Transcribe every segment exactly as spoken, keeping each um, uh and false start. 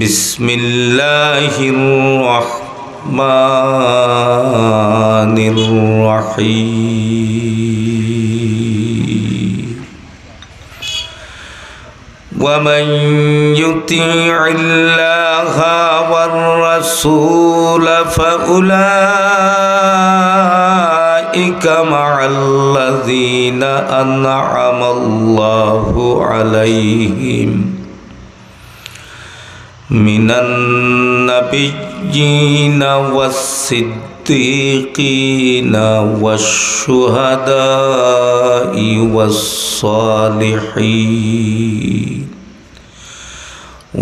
بسم الله الرحمن الرحيم. ومن يطع الله والرسول فأولئك مع الذين أنعم الله عليهم من النبيين والصديقين والشهداء والصالحين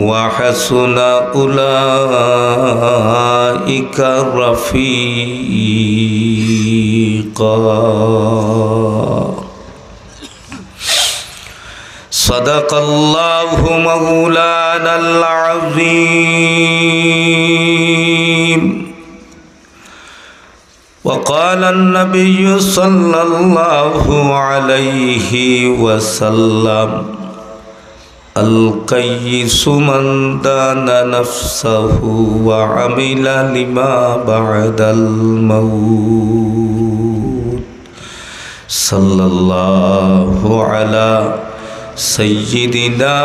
وحسن أولئك رفيقا. صدق الله مولانا العظيم. وقال النبي صلى الله عليه وسلم: الكيس من دان نفسه وعمل لما بعد الموت. صلى الله على سيدنا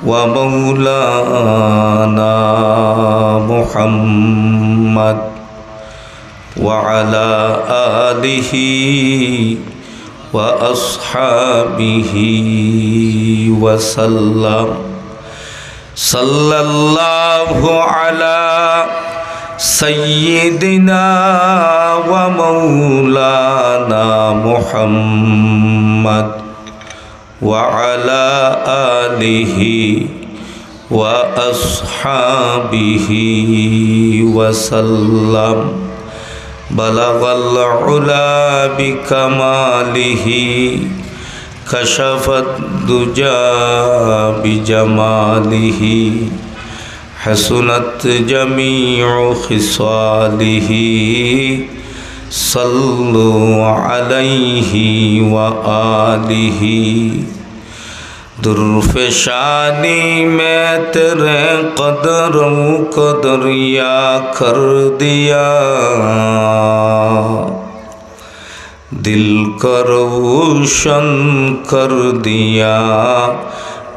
ومولانا محمد وعلى آله وأصحابه وسلم. صلى الله على سيدنا ومولانا محمد وعلى آله وأصحابه وسلم. بلغ العلا بكماله، كشف الدجى بجماله، حسنت جميع خصاله. صلوا عليه وآله. درفشانی میں تیرے قدر و قدریا کر دیا، دل کو روشن کر دیا،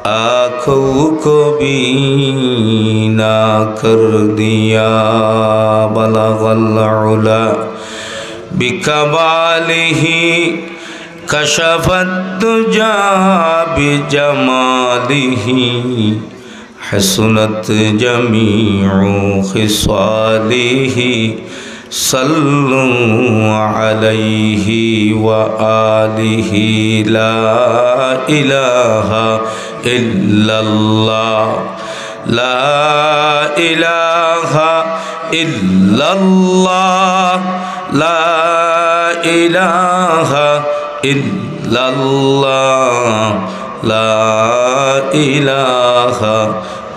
آنکھوں کو بینا کر دیا۔ بلغ العلا بکمالہ، کشف الدجی بجمالہ، حسنت جمیع خصالہ۔ صلوا علیہ وآلہ۔ لا الہ الا اللہ، لا الہ الا اللہ، لا الہ الا اللہ، لا الہ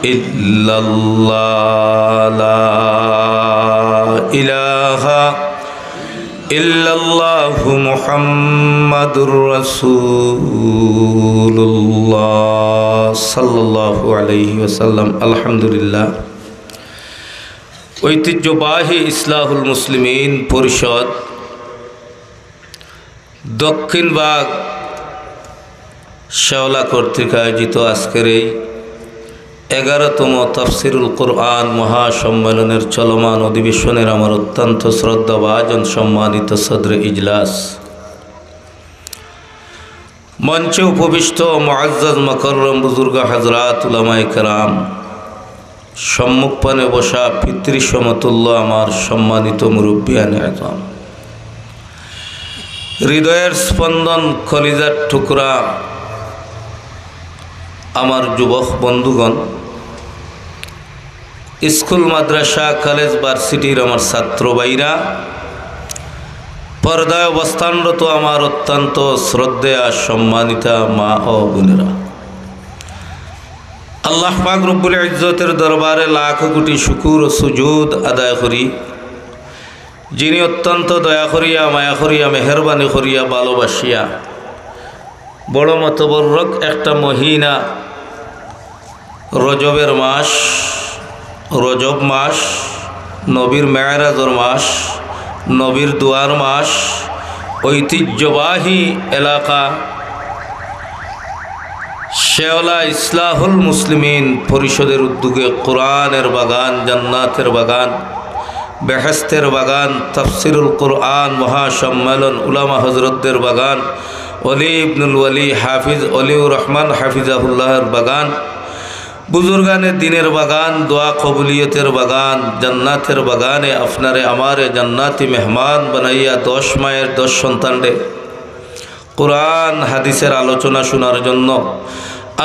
الا اللہ، لا الہ الا اللہ محمد رسول اللہ صلی اللہ علیہ وسلم۔ الحمدللہ۔ ঐতিহ্যবাহী ইসলাহুল মুসলিমিন পরিষদ দক্ষিণবাগ শেওলা কর্তৃক আয়োজিত আজকের এই এগারোতম তাফসিরুল কোরআন মহাসম্মেলনের চলমান অধিবেশনের আমার অত্যন্ত শ্রদ্ধাভাজন সম্মানিত সদরে ইজলাস, মঞ্চে উপবিষ্ট মুআজ্জাজ মুকাররম বুজুর্গ হযরত উলামায়ে কেরাম, সম্মুখপানে বসা পিতৃসমতুল্য আমার সম্মানিত মুরব্বিয়ানে আজম, হৃদয়ের স্পন্দন, কলিজার টুকরা আমার যুবক বন্ধুগণ, স্কুল, মাদ্রাসা, কলেজ, ভার্সিটির আমার ছাত্র ভাইরা, পর্দায় অবস্থানরত আমার অত্যন্ত শ্রদ্ধেয়া সম্মানিতা মা ও বোনেরা, আল্লাহ পাক রব্বুল ইজ্জতের দরবারে লাখ কোটি শুকুর ও সুজুদ আদায় করি, যিনি অত্যন্ত দয়া করিয়া, মায়া করিয়া, মেহেরবানি করিয়া, ভালোবাসিয়া বড় মতবরক একটা মহিনা রজবের মাস, রজব মাস, নবীর মেরাজর মাস, নবীর দোয়ার মাস, ঐতিহ্যবাহী এলাকা শেওলা ইসলাহুল মুসলিমিন পরিষদের উদ্যোগে কোরআনের বাগান, জান্নাতের বাগান, বেহেশতের বাগান, তাফসিরুল কোরআন মহাসম্মেলন, উলামা হজরতদের বাগান, অলি ইবনুল ওয়ালি হাফিজ অলিউর রহমান হাফিজাহুল্লাহর বাগান, বুজুর্গানে দিনের বাগান, দোয়া কবুলিয়তের বাগান, জান্নাতের বাগানে আপনারে আমারে জান্নাতি মেহমান বানাইয়া দশ মায়ের দশ সন্তানরে কোরআন হাদিসের আলোচনা শোনার জন্য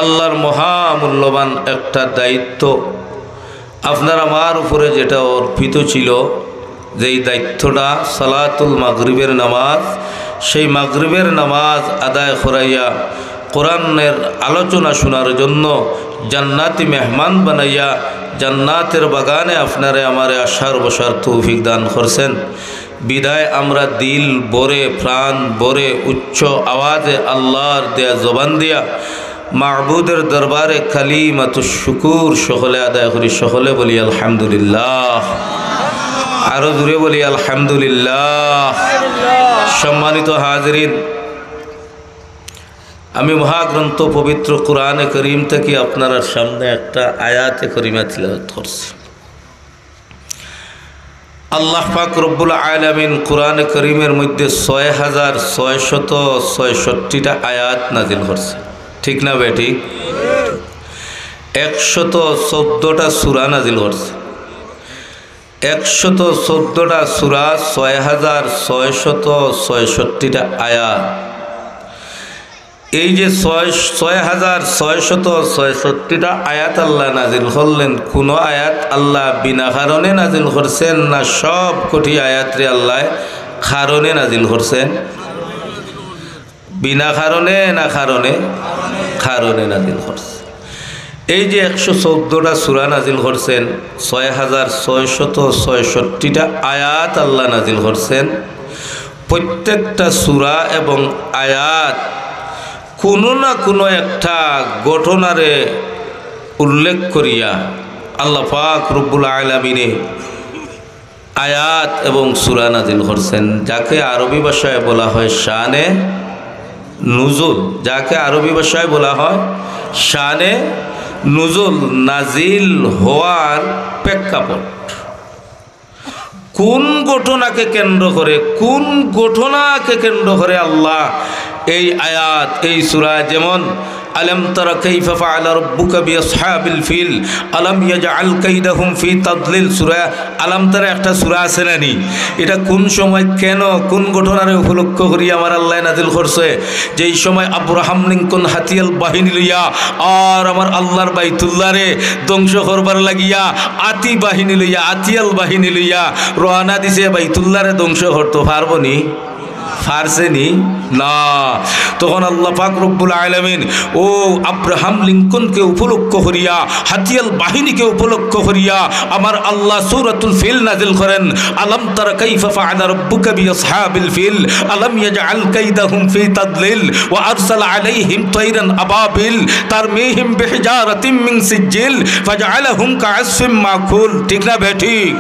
আল্লাহর মহামূল্যবান একটা দায়িত্ব আপনার আমার উপরে যেটা অর্পিত ছিল, যেই দায়িত্বটা সালাতুল মাগরিবের নামাজ, সেই মাগরিবের নামাজ আদায় করাইয়া কোরআনের আলোচনা শোনার জন্য জান্নাতি মেহমান বানাইয়া জান্নাতের বাগানে আপনারে আমারে আসার বসার তৌফিক দান করছেন। বিদায় আমরা দিল ভরে, প্রাণ ভরে, উচ্চ আওয়াজে আল্লাহর দেয়া জবান দিয়া মাবুদের দরবারে কালিমাতুশ শুকুর সকলে আদায় করি, সকলে বলি আলহামদুলিল্লাহ। আরো জোরে বলি আলহামদুলিল্লাহ। সম্মানিত হাজিরিন, আমি মহাগ্রন্থ পবিত্র কোরআনে করিম থেকে আপনারার সামনে একটা আয়াতে করিমা তিলাওয়াত করছি। আল্লাহ পাক রব্বুল আলামিন কোরআনে করিমের মধ্যে ছয় হাজার ছয়শত ছয়ষট্টিটা আয়াত নাজিল করছে, ঠিক না বেঠিক? একশত চোদ্দটা সূরা নাজিল করছে। একশত চোদ্দটা সূরা, ছয় হাজার ছয়শত ছয়ষট্টিটা আয়াত। এই যে ছয়, ছয় হাজার ছয়শত ছয়ষট্টিটা আয়াত আল্লাহ নাজিল করলেন, কোনো আয়াত আল্লাহ বিনা কারণে নাজিল করছেন না, সব কটি আয়াতরে আল্লাহ কারণে নাজিল করছেন? বিনা কারণে না কারণে? কারণে নাজিল করছেন। এই যে একশো চোদ্দটা সূরা নাজিল করছেন, ছয় হাজার ছয়শত ছয়ষট্টিটা আয়াত আল্লাহ নাজিল করছেন, প্রত্যেকটা সূরা এবং আয়াত কোনো না কোনো একটা ঘটনারে উল্লেখ করিয়া আল্লাহ পাক রব্বুল আলামিনে আয়াত এবং সূরা নাজিল করছেন, যাকে আরবি ভাষায় বলা হয় শানে নুজুল, যাকে আরবি ভাষায় বলা হয় শানে নুজুল, নাজিল হওয়ার প্রেক্ষাপট। কোন ঘটনাকে কেন্দ্র করে, কোন ঘটনাকে কেন্দ্র করে আল্লাহ এই আয়াত, এই সূরা, যেমন আলাম তারা কাইফা ফাআলা রাব্বুকা বিআসহাবিল ফিল, আলাম ইয়াজআল কাইদাহুম ফি তাদলিল, সূরা আলাম তারা একটা সূরা আছে না নি? এটা কোন সময়, কেন, কোন ঘটনারে উপলক্ষ করি আমার আল্লাহ নাজিল করছে? যেই সময় আব্রাহাম লিঙ্কন হাতিয়াল বাহিনী লইয়া আর আমার আল্লাহর বাইতুল্লাহরে ধ্বংস করবার লাগিয়া আতি বাহিনী লইয়া, আতিয়াল বাহিনী লইয়া রওয়ানা দিছে বাইতুল্লাহরে ধ্বংস করতো, পারবো নি? পারছে নি? না। তখন আল্লাহ পাক রব্বুল আলামিন ও আব্রাহাম লিঙ্কনকে উপলক্ষ করিয়া, হাতিয়াল বাহিনীকে উপলক্ষ করিয়া আমার আল্লাহ সূরাতুল ফিল নাজিল করেন। আলাম তারা কাইফা ফাআলা রাব্বুকা বিআসহাবিল ফিল, আলাম ইয়াজআল কাইদাহুম ফি তাদলিল, ওয়া আরসালা আলাইহিম তাইরান আবাবিল, তারমিহিম বিহিজারাতিম মিন সিজ্জিল, ফাজাআলাহুম কাআসফিম মাকুল। ঠিক না বেঠিক?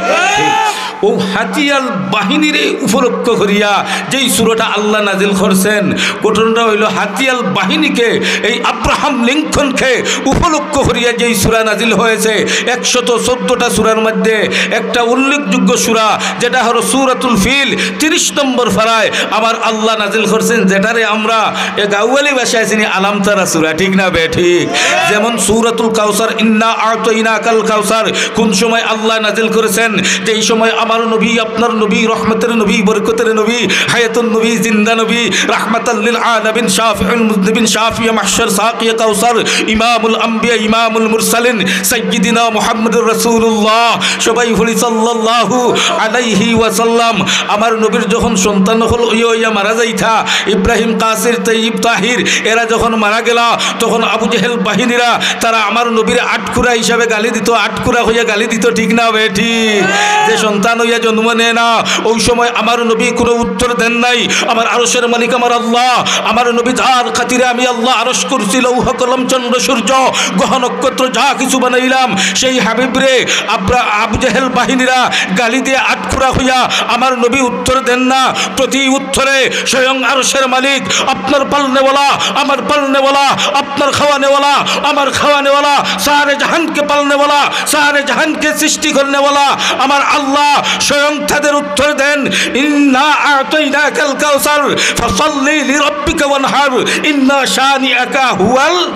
ও হাতিয়াল বাহিনীরে উপলক্ষ করিয়া যেই সূরাটা আল্লাহ নাজিল করছেন, ঘটনাটা হইল হাতিয়াল বাহিনীকে, এই আব্রাহাম লিঙ্কনকে উপলক্ষ করিয়া যেই সূরা নাজিল হয়েছে, একশত চোদ্দটা সূরার মধ্যে একটা উল্লেখযোগ্য সূরা, যেটা হলো সূরাতুল ফিল, তিরিশ নম্বর পারায় আমার আল্লাহ নাজিল করছেন, যেটারে আমরা এ গাওয়ালি ভাষায় চিনি আলাম তারা সূরা, ঠিক না বেঠিক? যেমন সূরাতুল কাউসার, ইন্না আ'তাইনাকাল কাউসার, কোন সময় আল্লাহ নাজিল করেছেন? যেই সময় আমার নবী, আপনার নবী, রহমতের নবী, বরকতের নবী, হায়াতুন নবী, জিন্দা নবী, রাহমাতাল লিল আলামিন, শাফিউল মুজনিবিন, শাফিয়ে মাহশর, সাকিয়ে কাউসার, ইমামুল আম্বিয়া, ইমামুল মুরসালিন, সাইয়্যিদিনা মুহাম্মদুর রাসূলুল্লাহ, সবাই বলি সাল্লাল্লাহু আলাইহি ওয়াসাল্লাম। আমার নবীর যখন সন্তান হল ইয়া ইয়া মারা যাইতা, ইব্রাহিম, কাসির, তৈয়ব, তাহির, এরা যখন মারা গেলা, তখন আবু জেহেল বাহিনীরা তারা আমার নবীর আটকুরা হিসাবে গালি দিত, আটকুরা হইয়া গালি দিত, ঠিক না বেঠিক? যে সন্তান হইয়া জন্ম নেয় না, ওই সময় আমার নবী কোনো উত্তর দেন নাই। আমার আরশের মালিক আমার আল্লাহ। আমার নবী যার খাতিরে আমি আল্লাহ আরশ, কুরসি, লৌহ, কলম, চন্দ্র, সূর্য, গ্রহ, নক্ষত্র যা কিছু বানাইলাম, সেই হাবিবরে আবরা-, আবু জেহেল বাহিনীরা গালি দিয়া আটখুরা হইয়া আমার নবী উত্তর দেন না। প্রতি উত্তরে স্বয়ং আরশের মালিক, আপনার পালনেওয়ালা, আমার পালনেওয়ালা, আপনার খাওয়ানেওয়ালা, আমার খাওয়ানেওয়ালা, সারে জাহানকে পালনেওয়ালা, সারে জাহানকে সৃষ্টি করনেওয়ালা আমার আল্লাহ স্বয়ং তাদের উত্তর দেন, "ইন্না আ'তাইনাকাল কাউসার, ফাসাল্লি লিরাব্বিকা ওয়ানহার, ইন্না শানিআকা হুয়াল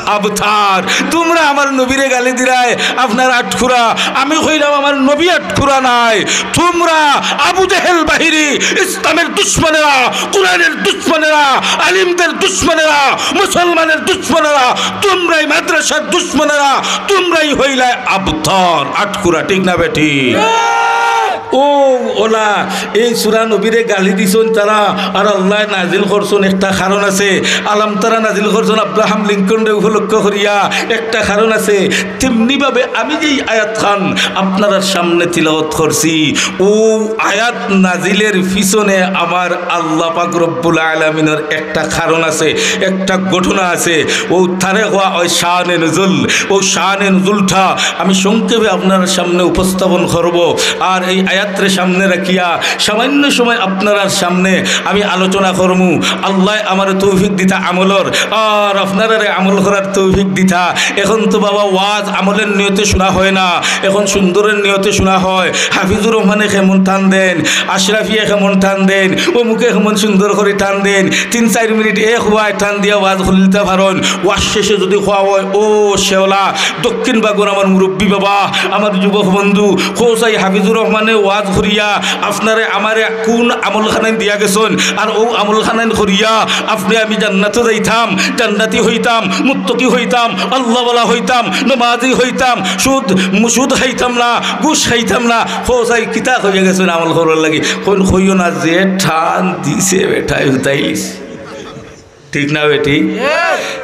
আবতার।" তোমরা আমার নবীরে গালি দিরায়, আপনার আটখুরা। আমি কইলাম, আমার নবী আটখুরা নায়। তোমরা আবু জেহেল বাহিনী, ইসলামের দুশমনেরা, কোরআনের দুশমনেরা, আলিমদের দুশমনেরা, মুসলমানের দুশমনেরা, তোমরাই মাদ্রাসার দুশমনেরা, তোমরাই হইলায় আবতার, আটখুরা, ঠিক না বেঠিক? ও ওলা, এই সূরা নবীরে গালি দিছইন তারা, আর আল্লায় নাজিল করছইন একটা কারণ আছে। আলাম তারা নাজিল করছইন আব্রাহাম লিঙ্কনরে উপলক্ষ করিয়া, একটা কারণ আছে। তেমনি ভাবে আমি যেই আয়াত খান আপনারার সামনে তিলাওয়াত করছি, ও আয়াত নাজিলের পিছনে আমার আল্লাহ পাক রব্বুল আলামিনের একটা কারণ আছে, একটা ঘটনা আছে। ও তারে কওয়া অয় শানে নুজুল। ও শানে নুজুলটা আমি সংক্ষেপে আপনারার সামনে উপস্থাপন করব। আর এই আয়াতরে সামনে রাখিয়া সামান্য সময় আপনারার সামনে আমি আলোচনা করমু। আল্লায় আমারে তৌফিক দিতা আমলর, আর আপনারারে আমল করার তৌফিক দিতা। এখন তো বাবা ওয়াজ আমলের নিয়তে শোনা হয় না, এখন সুন্দরের নিয়তে শোনা হয়। হাফিজুর রহমানে কেমন টান দেন, আশরাফিয়ে কেমন টান দেন, অমুকে কেমন সুন্দর করি টান দেন, তিন চাইর মিনিট এক ওয়ায় টান দিয়া ওয়াজ করিলিতা পারইন। ওয়াজ শেষে যদি কওয়া হয়, "ও শেওলা, দক্ষিণ বাগুর আমার মুরব্বী বাবা, আমার যুবক বন্ধু, কও চাই হাফিজুর রহমানে ওয়াজ করিয়া আপনারে আমারে কোন আমলখানাইন দিয়া গেছইন, আর ও আমলখানাইন করিয়া আপনে আমি জান্নাতো যাইতাম, জান্নাতি হইতাম, মুত্তকি হইতাম, আল্লাহওয়ালা হইতাম, নমাজি হইতাম, সুদ, সুদ খাইতাম না, ঘুষ খাইতাম না।" কও চাই কিতা কইয়া গেছইন আমল করার লাগি? কইন, "কইও না, যে টান দিছে বেটায় হুতাইলিছে।" ঠিক না বেঠিক?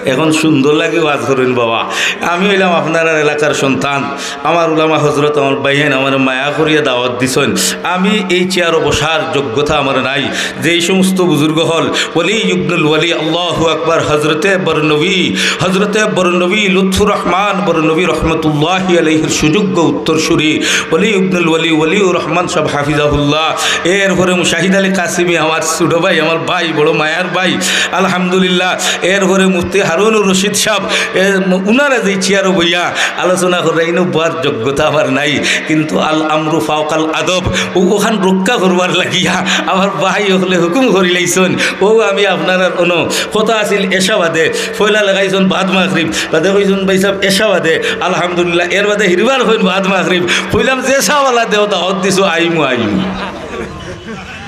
এখন সুন্দর লাগি ওয়াজ করইন বাবা। আমি অইলাম আপনারার এলাকার সন্তান, আমার উলামা হজরত, আমার ভাইয়াইন আমারে মায়া করিয়া দাওয়াত দিছইন। আমি এই চেয়ারো বসার যোগ্যতা আমার নাই। যেই সমস্ত বুজুর্গ হকল, ওলি ইবনুল ওলি, আল্লাহু আকবার, হজরতে বরনবী, হজরতে বরনবী লুৎফুর রহমান বরনবী রহমতুল্লাহি আলাইহির সুযোগ্য উত্তরসূরি, ওলি ইবনুল ওলি, ওলিউর রহমান সাহেব হাফিজাহুল্লাহ, এরপরে মুশাহিদ আলী কাসিমি, আমার ছোট ভাই, আমার ভাই, বড় মায়ার ভাই, আলহামদুলিল্লাহ। এরপরে মুফতি হারুনুর রশিদ সাহেব, এ, উনারা যে চেয়ারো বইয়া আলোচনা কররা, ইনো বওয়ার যোগ্যতা আমার নাই, কিন্তু আল আমরু ফাওকাল আদব, ও ওখান রক্ষা করবার লাগিয়া আমার ভাই হকলে হুকুম করিলাইছইন। ও আমি আপনারার অনো কথা আছিল এশা বাদে, পয়লা লাগাইছইন বাদ মাগরিব, বাদে কইছইন, "ভাই সাহেব, এশা বাদে।" আলহামদুলিল্লাহ, এর বাদে হিরবার কইন বাদ মাগরিব। কইলাম, "যে সাওয়ালা দেও, দাওয়াত দিছো, আইমু, আইমু।"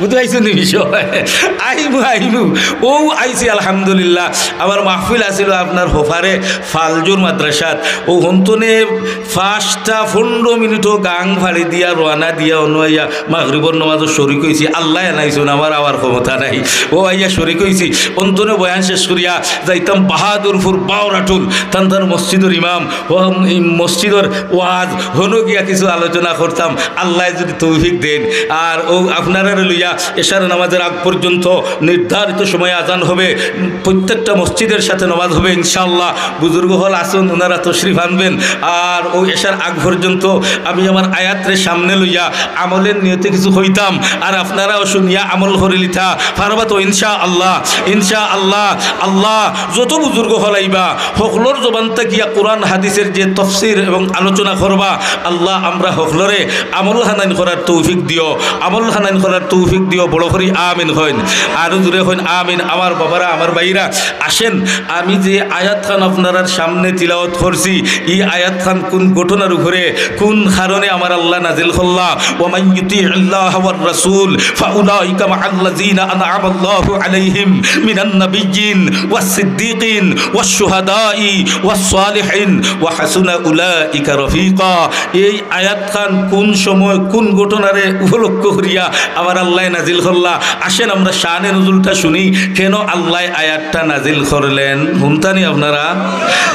বুঝতে পারছো নি বিষয়? আইমু, আইমু। ও আইছি, আলহামদুলিল্লাহ। আমার মাহফিল আছিল আপনার হোফারে ফালজুর মাদ্রাসাত। ও হন্তনে পাঁচটা পনেরো মিনিটও গাং ফাড়ি দিয়া রওয়ানা দিয়া অনো আইয়া মাগরিবর নামাজও শরিক অইছি। আল্লায় আনাইছইন, আমার আওয়ার ক্ষমতা নাই। ও আইয়া শরিক অইছি। অন্তনে বয়ান শেষ করিয়া যাইতাম বাহাদুরপুর বাওরাটুল, তান তান মসজিদর ইমাম, ও এই মসজিদর ওয়াজ, হনো গিয়া কিছু আলোচনা করতাম, আল্লায় যদি তৌফিক দেন। আর ও আপনারারে লইয়া এশার নামাজের আগ পর্যন্ত নির্ধারিত সময়ে আজান হবে, প্রত্যেকটা মসজিদের সাথে নামাজ হবে ইনশাআল্লাহ। বুজুর্গ হকল আছইন, ওনারা তশরিফ আনবেন। আর ও এশার আগ পর্যন্ত আমি আমার আয়াতরে সামনে লইয়া আমলের নিয়তে কিছু কইতাম, আর আপনারাও শুনিয়া আমল করিলিতা পারবা তো ইনশাআল্লাহ। ইনশাআল্লাহ। আল্লাহ যত বুজুর্গ হকল আইবা, হকলর জবান থাকিয়া কোরআন হাদিসের যে তফসির এবং আলোচনা করবা, আল্লাহ আমরা হকলরে আমলখানাইন করার তৌফিক দিও, আমলখানাইন করার তৌফিক দিও। বড় করি আমিন কইন, আরো জোরে কইন আমিন। আমার বাবারা, আমার ভাইরা, আসেন, আমি যে আয়াত খান আপনারার সামনে তিলাওয়াত করছি, ই আয়াত খান কোন ঘটনার উপরে, কোন কারণে আমার আল্লাহ নাজিল করলা? ومن يطع الله والرسول فأولئك مع الذين أنعم الله عليهم من النبيين والصديقين والشهداء والصالحين وحسن أولئك رفيقا। এই আয়াত খান কোন সময়, কোন ঘটনারে উপলক্ষ করিয়া আমার আল্লাহ নাজিল করলা। আসেন আমরা শানে নুজুলটা শুনি, কেন আল্লায় আয়াতটা নাজিল করলেন। হুনতা নি আপনারা?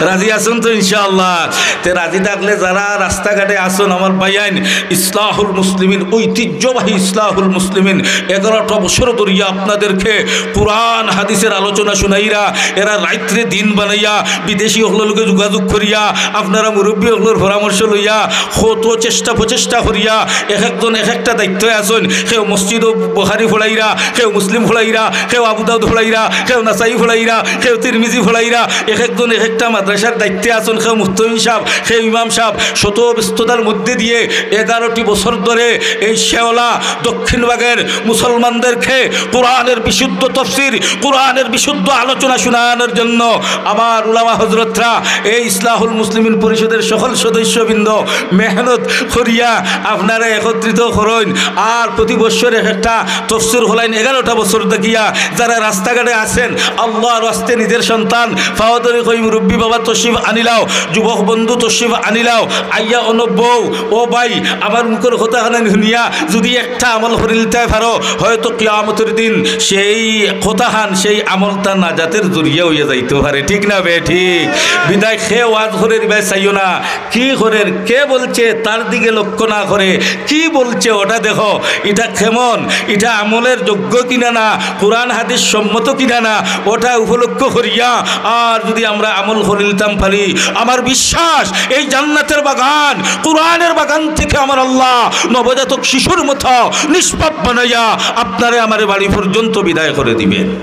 রাজি আছইন তো ইনশাআল্লাহ? তে রাজি থাকলে যারা রাস্তাঘাটে আছইন আমার ভাইয়াইন, ইসলাহুল মুসলিমিন, ঐতিহ্যবাহী ইসলাহুল মুসলিমিন এগারোটা বছর ধরিয়া আপনাদেরকে কোরআন হাদিসের আলোচনা শুনাইরা, এরা রাইত্রে দিন বানাইয়া বিদেশি অকলর লগে যোগাযোগ করিয়া, আপনারা মুরব্বী অকলর পরামর্শ লইয়া, কত চেষ্টা প্রচেষ্টা করিয়া এক একজন এক একটা দায়িত্বে আছইন। কেউ মসজিদো বুখারি পড়াইরা, কেউ মুসলিম পড়াইরা, কেউ আবু দাউদ পড়াইরা, কেউ নাসাই পড়াইরা, কেউ তিরমিজি পড়াইরা, এক একজন এক একটা মাদ্রাসার দায়িত্বে আছইন। কেউ মুহতামিম সাব, কেউ ইমাম সাব, শত ব্যস্ততার মধ্যে দিয়ে এগারোটি বছর ধরে এই শেওলা দক্ষিণ ভাগের মুসলমানদেরকে কোরআনের বিশুদ্ধ তফসির, কোরআনের বিশুদ্ধ আলোচনা শোনানোর জন্য আমার উলামা হজরতরা, এই ইসলাহুল মুসলিমিন পরিষদের সকল সদস্যবৃন্দ মেহনত করিয়া আপনারা একত্রিত করইন। আর প্রতি বছর এক একটা তফসির খোলাইন, এগারোটা বছর দেখিয়া। যারা রাস্তাঘাটে আছইন, আল্লাহর ওয়াস্তে নিজের সন্তান, পাও ধরি কই মুরব্বী বাবা তশরিফ আনিলাও, যুবক বন্ধু তশরিফ আনিলাও, আইয়া অনো বও, ও ভাই, আমার মুখর কথা খান হুনিয়া যদি একটা আমল করিলিতায় পারো, হয়তো কিয়ামতর দিন সেই কথাখান, সেই আমলটা নাজাতের জরিয়া অইয়া যাইতো পারে, ঠিক না বে? ঠিক। বিদায় কে ওয়াজ করের ইবায় চাইও না, কি করের, কে বলছে তার দিকে লক্ষ্য না করে কি বলছে ওটা দেখো। ইটা কেমন? ইটা আমলের যোগ্য কিনা না, কোরআন হাদিস সম্মত কিনা না, ওটা উপলক্ষ করিয়া আর যদি আমরা আমল করিলিতাম পারি, আমার বিশ্বাস এই জান্নাতের বাগান, কোরআনের বাগান থেকে আমার আল্লাহ নবজাতক শিশুর মতো নিষ্পাপ বানাইয়া আপনারে আমারে বাড়ি পর্যন্ত বিদায় করে দিবেন।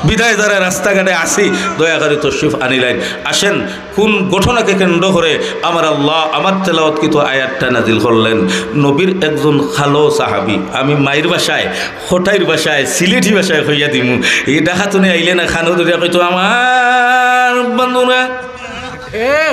বিদায় যারা রাস্তাঘাটে আছি, দয়া করে তশরিফ আনিলাইন। আসেন, কোন ঘটনাকে কেন্দ্র করে আমার আল্লাহ আমার তেলাওয়াতকৃত আয়াতটা নাজিল করলেন? নবীর একজন খালো সাহাবী, আমি মাইর ভাষায়, খটাইর ভাষায়, সিলেটি ভাষায় কইয়া দিমু। এই ডাকাতনে আইলে না খানো ধরিয়া কইতো, "আমার বন্ধুরা,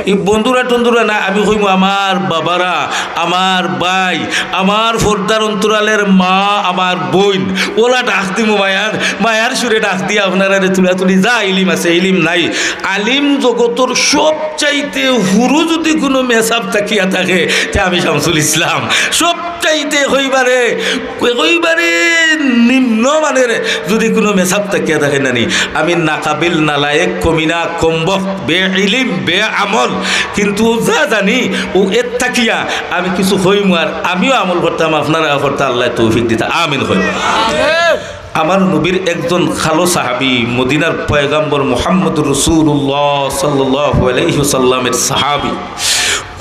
এই বন্ধুরা টন্ধুরা না, আমি কইমু আমার বাবারা, আমার ভাই, আমার পর্দার অন্তরালের মা, আমার বইন।" ওলা ডাক দিমু মায়ার, মায়ার সুরে ডাক দিয়া আপনারারে তুলা তুলি যা ইলিম আছে, ইলিম নাই। আলিম জগতর সবচাইতে হুরু যদি কোনো মেসাব থাকিয়া থাকে, তে আমি শামসুল ইসলাম। সবচাইতে কইবারে, কইবারে নিম্ন মানের যদি কোনো মেসাব থাকিয়া থাকে নানি, আমি নাকাবিল, নালায়েক, কমিনা, কমবখ, বে ইলিম, বে আমল, কিন্তু যা জানি ও এর থাকিয়া আমি কিছু কইমু আর আমিও আমল করতাম, আপনারা করতা, আল্লাহ তৌফিক দিতা। আমিন কইমু। আমার নবীর একজন খালো সাহাবী, মদিনার পয়গাম্বর মুহাম্মদুর রাসূলুল্লাহ সাল্লাল্লাহু আলাইহি ওয়াসাল্লামের সাহাবী,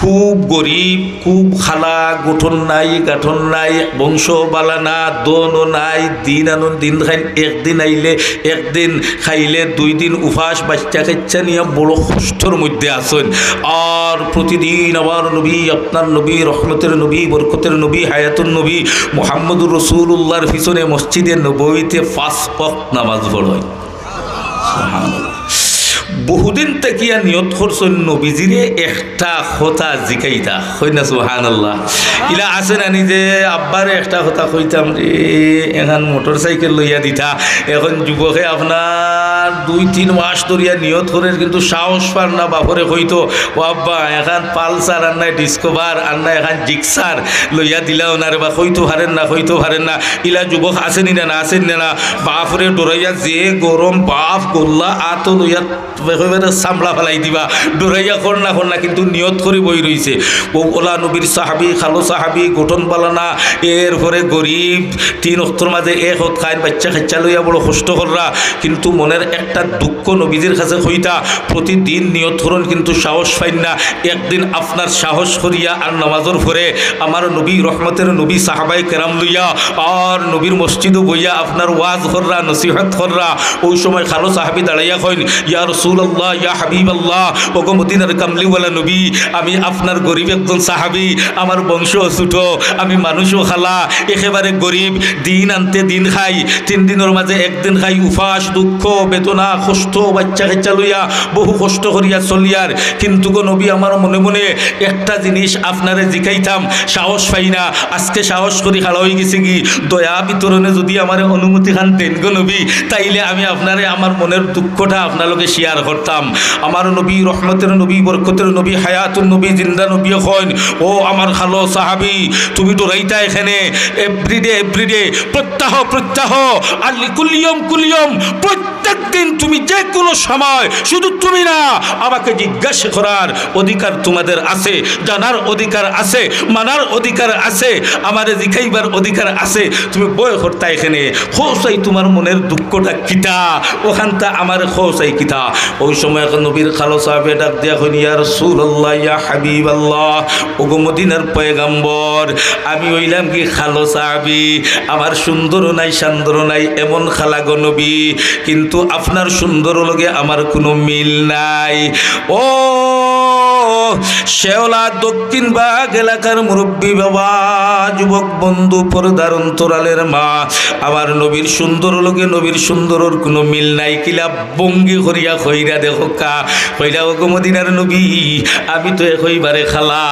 খুব গরিব, খুব খালা, গঠন নাই, গাঠন নাই, বংশ বালা না, ধনও নাই, দিন আনন দিন খাইন, একদিন আইলে একদিন খাইলে দুই দিন উপাস, বাচ্চা কাচ্চা নিয়া বড় কষ্টর মধ্যে আছইন। আর প্রতিদিন আমার নবী, আপনার নবী, রহমতের নবী, বরকতের নবী, হায়াতুর নবী মুহাম্মদুর রাসূলুল্লাহর পিছনে মসজিদে নববীতে পাঁচ ওয়াক্ত নামাজ পড়ইন। সুবহানাল্লাহ। বহুদিন থাকিয়া নিয়ত করছইন নবীজিরে একটা কথা জিকাইতা। কইন না সুবহানাল্লাহ। ইলা আছে নানি যে আব্বারে একটা কথা কইতাম রে, এখান মোটরসাইকেল লইয়া দিতা। এখন যুবকে আপনার দুই তিন মাস ধরিয়া নিয়ত করের, কিন্তু সাহস পার না বাপরে কইতো, "ও আব্বা, এখান পালসার আর নাই ডিসকভার আর নাই এখান জিক্সার লইয়া দিলাও না রে বা", কইতো পারের না, কইতো পারের না। ইলা যুবক আছেনি না, না আছেনি না, বাপরে ডরাইয়া যে গরম বাপ গোল্লা আতো লইয়া একেবারে চামড়া ফালাই দিবা, ডরাইয়া কর না, কর না, কিন্তু নিয়ত করি বই রইছে। ও ওলা নবীর সাহাবী, খালো সাহাবী, গঠন বালা না, এরপরে গরিব, তিন অক্তর মাঝে এক অক্ত খাইন, বাচ্চা কাচ্চা লইয়া বড় কষ্ট কররা, কিন্তু মনের একটা দুঃখ নবীজির কাছে কইতা, প্রতিদিন নিয়ত করইন কিন্তু সাহস পাইন না। একদিন আপনার সাহস করিয়া আর নামাজর পরে আমার নবী, রহমতের নবী, সাহাবায়ে কেরাম লইয়া আর নবীর মসজিদো বইয়া আপনার ওয়াজ কররা, নসিহত কররা, ওই সময় খালো সাহাবী দাঁড়াইয়া কইন, "ইয়া রাসূলুল্লাহ, ইয়া হাবিবাল্লাহ, ওগো মদিনার কামলিওয়ালা নবী, আমি আপনার গরিব একজন সাহাবী, আমার বংশ ছোট, আমি মানুষও খালা, একেবারে গরিব, দিন আনতে দিন খাই, তিন দিনর মাঝে একদিন খাই, উপাস, দুঃখ, বেদনা, কষ্ট, বাচ্চা কাচ্চা লইয়া বহু কষ্ট করিয়া চলিয়ার, কিন্তু গো নবী, আমার মনে মনে একটা জিনিস আপনারে জিকাইতাম, সাহস পাই না, আজকে সাহস করি খাড়া অই গেছি কি, দয়া বিতরণে যদি আমারে অনুমতি খান দেন গো নবী, তাইলে আমি আপনারে আমার মনের দুঃখটা আপনার লগে শেয়ার করতাম।" করতাম। আমার নবী, রহমতের নবী, বরকতের নবী, হায়াতুর নবী, জিন্দা নবী অখন, ও আমার খালো সাহাবী, তুমি ডরাইতায় কেনে? Everyday, everyday, প্রত্যহ প্রত্যহ, আল্লি কুল্লিয়ম কুল্লিয়ম, প্রত্যেক দিন তুমি যে কোনো সময়, শুধু তুমি না, আমাকে জিজ্ঞাসা করার অধিকার তোমাদের আছে, জানার অধিকার আছে, মানার অধিকার আছে, আমারে জিকাইবার অধিকার আছে। তুমি ভয় করতায় কেনে? কও চাই তোমার মনের দুঃখটা কিতা, অখানতা আমারে কও চাই কিতা। ওই সময় অখন নবীর খালো সাহাবী ডাক দিয়া কইন, ইয়া রাসূলুল্লাহ, ইয়া হাবিবাল্লাহ, ওগো মদিনার পয়গম্বর, আমি অইলাম কি খালো সাহাবী, আমার সুন্দর নাই, শান্দর নাই, এমন খালা গো নবী, কিন্তু আপনার সুন্দর লগে আমার কোনো মিল নাই। ও শেওলা দক্ষিণ বাগ এলাকার মুরব্বী বাবা, যুবক বন্ধু, পর্দার অন্তরালের মা, আমার নবীর সুন্দর লগে নবীর সুন্দরর কোনো মিল নাই। কিলা ভঙ্গি করিয়া কইরা দেখউক্কা, কইলা, ওগো মদিনার নবী, আমি তো একইবারে খালা,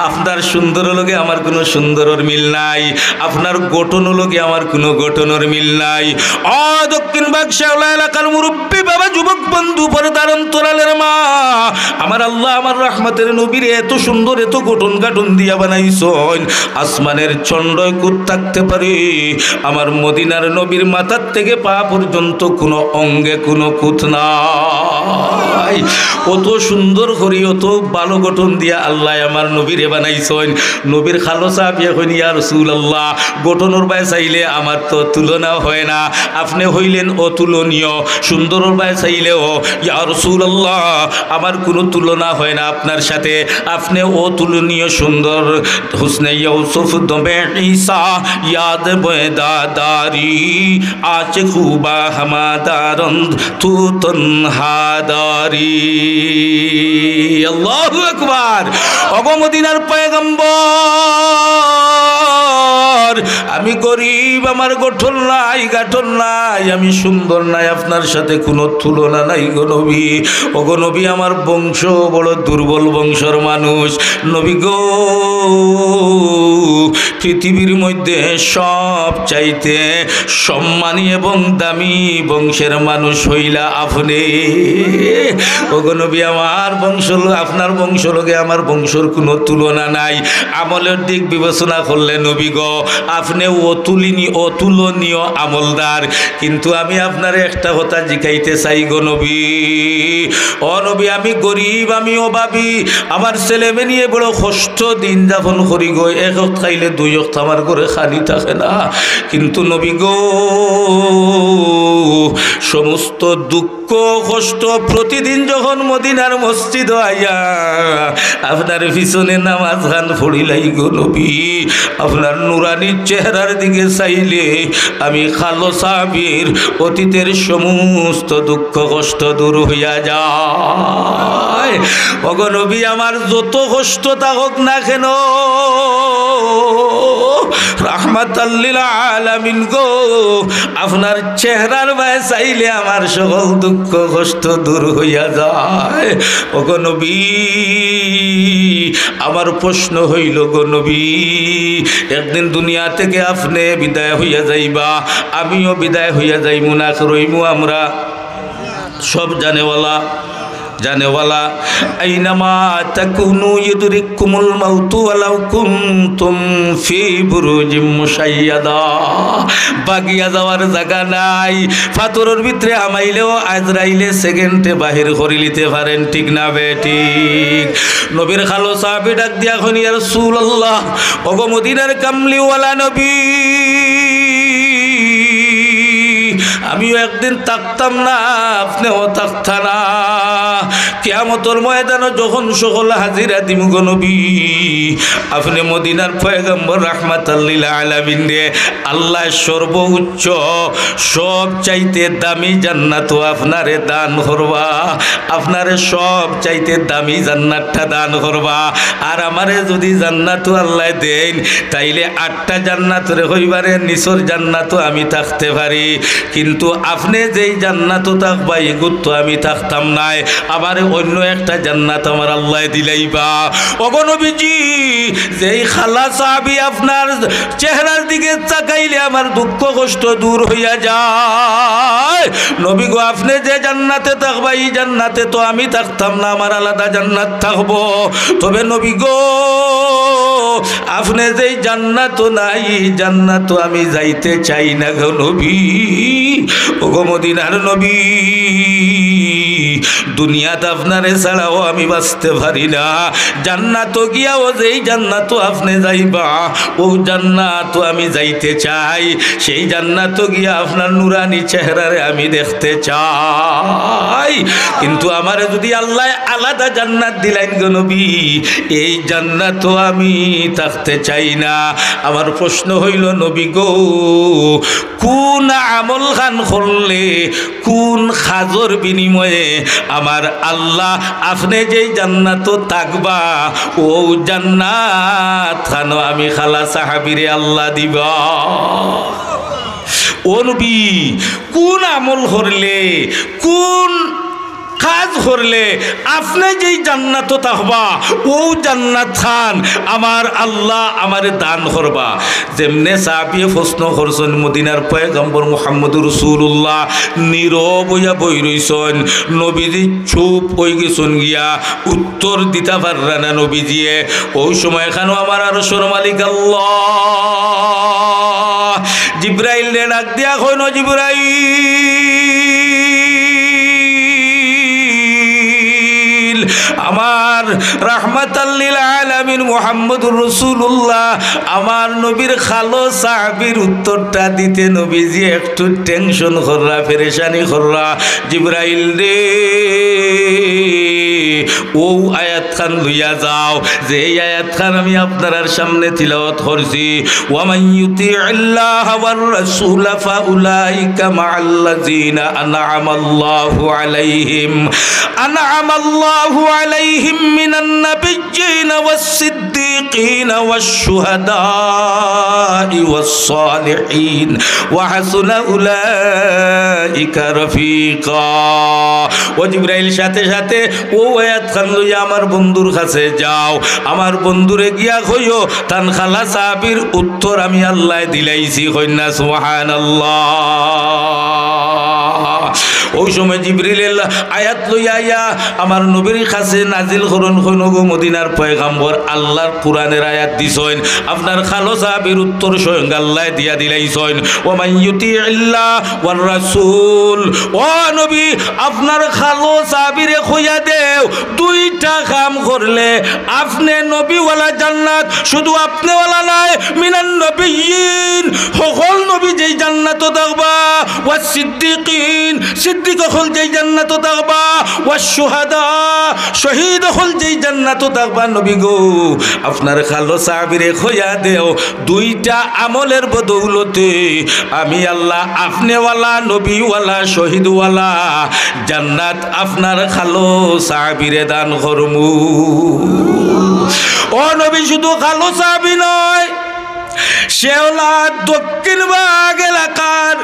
আপনার সুন্দর লগে আমার কোনো সুন্দরর মিল নাই, আপনার গঠন লগে আমার কোনো গঠনর মিল নাই। ও দক্ষিণ বাগ শেওলা এলাকার মুরব্বী বাবা, যুবক বন্ধু, পর্দার অন্তরালের মা, আমার আল্লাহ আমার রহমতের নবীরে এত সুন্দর, এত গঠন গাঠন দিয়া বানাইছইন, আসমানের চন্দ্রয় কুত থাকতে পারে, আমার মদিনার নবীর মাথার থেকে পা পর্যন্ত কোনো অঙ্গে কোনো কুত নাই। অত সুন্দর করি, অত ভালো গঠন দিয়া আল্লাহ আমার নবীরে বানাইছইন। নবীর খালো সাহাবিয়ে কইন, ইয়া রাসূলুল্লাহ, গঠনর বায় চাইলে আমার তো তুলনা হয় না, আপনে হইলেন অতুলনীয়। সুন্দরর বায় চাইলেও, ইয়া রাসূলুল্লাহ, আমার কোনো তুলনা হয় না আপনার সাথে, আপনে অতুলনীয় সুন্দর। হুসনে ইউসুফ দমে ঈসা ইয়াদ বেদাদারি, আশিক খুবা হামাদারন্দ তু তনহাদারি। আল্লাহু আকবার। ওগো মদিনার পয়গম্বর, আমি গরিব, আমার গঠন নাই, গাঠন নাই, আমি সুন্দর নাই, আপনার সাথে কোনো তুলনা নাই গো নবী। ওগো নবী, আমার বংশ বড় দুর্বল বংশর মানুষ। নবী গো, পৃথিবীর মধ্যে সব চাইতে সম্মানী এবং দামি বংশের মানুষ হইলা আপনে। ওগো নবী, আমার বংশ ল-, আপনার বংশ লগে আমার বংশর কোনো তুলনা নাই। আমলের দিক বিবেচনা করলে নবী গো, আপনে অতুলনীয়, অতুলনীয় আমলদার। কিন্তু আমি আপনারে একটা কথা জিকাইতে চাই গো নবী। ও নবী, আমি গরিব, আমি অভাবী, আমার ছেলে মেয়ে নিয়ে বড় কষ্ট দিন যাপন করি গো। এক অক্ত খাইলে দুই অক্ত আমার ঘরে খানি থাকে না। কিন্তু নবী গো, সমস্ত দুঃখ কষ্ট প্রতিদিন যখন মদিনার মসজিদো আইয়া আপনার পিছনে নামাজ খান পড়িলাই গো নবী, আপনার নুরানি চেহারার দিকে চাইলে আমি খালো সাহাবীর অতীতের সমস্ত দুঃখ কষ্ট দূর হইয়া যায়। ওগো নবী, আমার যত কষ্ট থাকুক না কেন, রাহমাতাল লিল আলামিন গো, আপনার চেহারার বায় চাইলে আমার সকল দুঃখ কষ্ট দূর হইয়া যায়। ওগো নবী, আমার প্রশ্ন হইল গো নবী, একদিন দুনিয়া থেকে আপনে বিদায় হইয়া যাইবা, আমিও বিদায় হইয়া যাইমু, না রইমু আমরা? সব জানেওয়ালা, জানেওয়ালা, আইনামা তাকুনু ইউদরিককুমুল মাউতু ওয়ালাউ কুনতুম ফি বুরুজিম মুশাইয়াদা। বাগিয়া যাওয়ার জাগা নাই। পাথরর ভিতরে হামাইলেও আজরাইলে সেকেন্ডে বাহির করিলিতে পারেন, ঠিক না বেঠিক? নবীর খালো সাহাবী ডাক দিয়া কইন, ইয়া রাসূলুল্লাহ, ওগো মদিনার কামলিওয়ালা নবী, আমিও একদিন থাকতাম না, আপনেও থাকতা না। কিয়ামতর ময়দানো যখন সকল হাজিরা দিমু গো নবী, আপনে মদিনার পয়গম্বর রাহমাতাল লিল আলামিন রে, আল্লাহ সর্বোচ্চ, সব চাইতে দামি জান্নাত আপনারে দান করবা, আপনারে সব চাইতে দামি জান্নাতটা দান করবা। আর আমারে যদি জান্নাত আল্লাহ দেইন, তাইলে আটটা জান্নাতরে কইবারে নিচর জান্নাতো আমি থাকতে পারি, কিন্তু তো আপনে যেই জান্নাতো থাকবা, ইগুত তো আমি থাকতাম নায়, আমারে অইন্য একটা জান্নাত আমার আল্লায় দিলাইবা। ওগো নবীজি, যেই খালা সাহাবী আপনার চেহারার দিকে তাকাইলে আমার দুঃখ কষ্ট দূর হইয়া যায়। নবী গো, আপনে যে জান্নাতে থাকবা, ই জান্নাতে তো আমি থাকতাম না, আমার আলাদা জান্নাত থাকবো। তবে নবী গো, আপনে যেই জান্নাতো নাই, ই জান্নাতো আমি যাইতে চাই না গো নবী। ওগো মদিনার নবী, দুনিয়াত আপনারে ছাড়াও আমি বাঁচতে পারি না। জান্নাতো গিয়াও যেই জান্নাতো আপনে যাইবা, ও জান্নাতো আমি যাইতে চাই। সেই জান্নাতো গিয়া আপনার নুরানি চেহারারে আমি দেখতে চাই। কিন্তু আমারে যদি আল্লায় আলাদা জান্নাত দিলাইন গো নবী, এই জান্নাতো আমি থাকতে চাই না। আমার প্রশ্ন হইল, নবী গো, কোন আমল খান করলে, কোন কাজর বিনিময়ে আমার আল্লাহ আপনে যেই জান্নাতো থাকবা, ও জান্নাত খানো আমি খালা সাহাবীরে আল্লাহ দিবা? ও নবী, কোন আমল করলে, কোন কাজ করলে আপনে যেই জান্নাতো থাকবা, ও জান্নাত খান আমার আল্লাহ আমারে দান করবা? যেমনে সাহাবিয়ে প্রশ্ন করছইন, মদিনার পয়গম্বর মুহাম্মদুর রাসূলুল্লাহ নীরব হইয়া বই রইছইন। নবীজি চুপ হই গেছইন গিয়া, উত্তর দিতা পাররা না নবীজিয়ে। ও সময় খানো আমার আরশর মালিক আল্লাহ জিব্রাইলরে ডাক দিয়া কইন, জিব্রাইল, আমার রাহমাতাল লিল আলামিন মুহাম্মদুর রাসূলুল্লাহ, আমার নবীর খালো সাহাবীর উত্তরটা দিতে নবীজি একটু টেনশন কররা, পেরেশানি কররা। জিব্রাইল রে, ও আয়াত খান লইয়া যাও, যে এই আয়াত খান আমি আপনারার সামনে তিলাওয়াত করছি। ومن يطع الله والرسول فأولئك مع الذين أنعم الله عليهم، أنعم الله عليهم من النبيين والصديقين والشهداء والصالحين وحسن أولئك رفيقا। ও জিব্রাইল, সাথে সাথে ও আয়াত খান লইয়া আমার বন্ধুর কাছে যাও, আমার বন্ধুরে গিয়া কইও, তান খালা সাহাবীর উত্তর আমি আল্লায় দিলাইছি। কইন না সুবহানাল্লাহ। ওই সময় জিব্রাইল আয়াত লইয়া আইয়া আমার নবীর কাছে নাজিল করইন, কইন, গো মদিনার পয়গম্বর, আল্লাহর কোরআনের আয়াত দিছইন, আপনার খালো সাহাবীর উত্তর স্বয়ং আল্লায় দিয়া দিলাইছইন। ومن يطع الله والرسول, ও নবী, আপনার খালো সাহাবীরে কইয়া দেও, দুইটা কাম করলে আপনে নবীওয়ালা জান্নাত, শুধু আপনেওয়ালা নায়, من النبيين, হকল নবী যেই জান্নাতো থাকবা, والصديقين, সিদ্দিক অকল যেই জান্নাতো থাকবা, والشهداء, শহীদ অকল যেই জান্নাতো থাকবা। নবী গো, আপনার খালো সাহাবীরে কইয়া দেও, দুইটা আমলের বদৌলতে আমি আল্লাহ আপনেওয়ালা, নবীওয়ালা, শহীদওয়ালা জান্নাত আপনার খালো সাহাবীরে দান করমু। ও নবী, শুধু খালো সাহাবী নয়, শেওলা দক্ষিণ বাগ এলাকার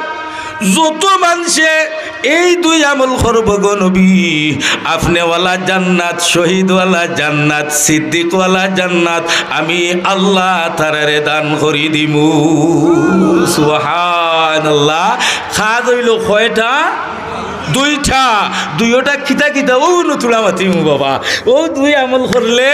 যত মানষে এই দুই আমল করবো গো নবী, আপনেওয়ালা জান্নাত, শহীদওয়ালা জান্নাত, সিদ্দিকওয়ালা জান্নাত আমি আল্লাহ তারারে দান করি দিমু। সুবহানাল্লাহ। কাজ অইলো কয়টা? দুইটা। দুইওটা কিতা কিতা? ও নতুলা মাতিমু বাবা। ও দুই আমল করলে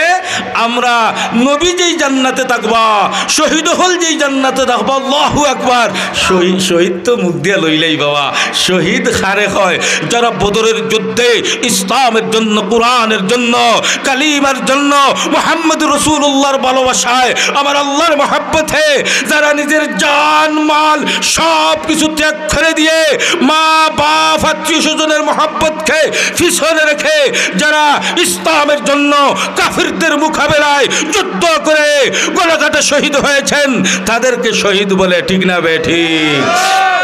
আমরা নবী যেই জান্নাতে থাকবা, শহীদ অকল যেই জান্নাতে থাকবা। আল্লাহু আকবার। শহীদ, শহীদ তো মুখ দিয়া লইলাই বাবা। শহীদ কারে কয়? যারা বদরের যুদ্ধে ইসলামের জন্য, কোরআনের জন্য, কালিমার জন্য, মুহাম্মদ রাসূলুল্লাহর ভালোবাসায়, আমার আল্লাহর মহব্বতে যারা নিজের জান মাল সব কিছু ত্যাগ করে দিয়ে মা বাপ আত্মীয় স্বজনের মহব্বতকে পিছনে রেখে যারা ইসলামের জন্য কাফিরদের মোকাবেলায় যুদ্ধ করে গলাকাটা শহীদ হয়েছেন, তাদেরকে শহীদ বলে। ঠিক না বেঠিক?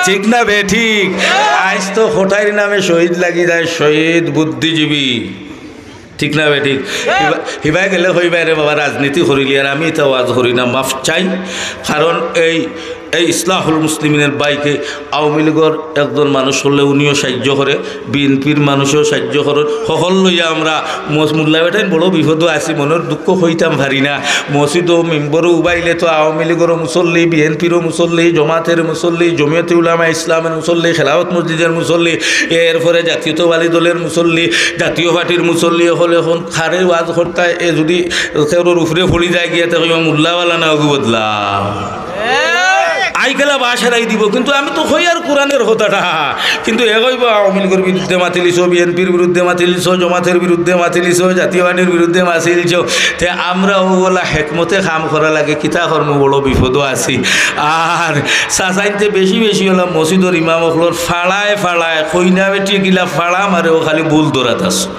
ঠিক না বেঠিক? আইজ তো হোটাইর নামে শহীদ লাগি যায়, শহীদ বুদ্ধিজীবী। ঠিক না বেঠিক? হিবা-, হিবায় গেলে কইবা, "রে বাবা, রাজনীতি করিলি আর আমি তো ওয়াজ করি না।" মাফ চাই, কারণ এই এই ইসলাহুল মুসলিমিনের বাইকে আওয়ামী লীগর একজন মানুষ করলে উনিও সাহায্য করে, বিএনপির মানুষেও সাহায্য করে। হকল লইয়া আমরা মস-, মোল্লা বেটাইন বড় বিপদও আছি, মনের দুঃখ কইতাম পারি না। মসজিদও মেম্বরও উবাইলে তো আওয়ামী লীগরও মুসল্লি, বিএনপিরও মুসল্লি, জমাতের মুসল্লি, জমিয়তে উলামা ইসলামের মুসল্লি, খেলাফত মসজিদের মুসল্লি, এরপরে জাতীয়তাবাদী দলের মুসল্লি, জাতীয় পার্টির মুসল্লি। হকল এখন কারে ওয়াজ করতায়, এ যদি কেউর উপরে পড়ি যায় গিয়া, তে কইবা মোল্লাওয়ালা না অগু বদলা। আইকালা বাসারাই দিব, কিন্তু আমি তো কই আর কোরআনের কথাটা, কিন্তু এ কইবা আওয়ামী লীগর বিরুদ্ধে মাতিলিছো, বিএনপির বিরুদ্ধে মাতিলিছো, জমাতের বিরুদ্ধে মাতিলিছো, জাতীয় পার্টির বিরুদ্ধে মাতিলিছো। তে আমরা অগুলা হেকমতে কাম করা লাগে, কিতা করমু, বড় বিপদও আছি। আর চাচাইনতে বেশি বেশি অলা মসজিদর ইমাম অকলর ফাড়ায় ফাড়ায় কইনা বেটি গিলা ফাড়া মারে, ও খালি ভুল ধরাত আছে।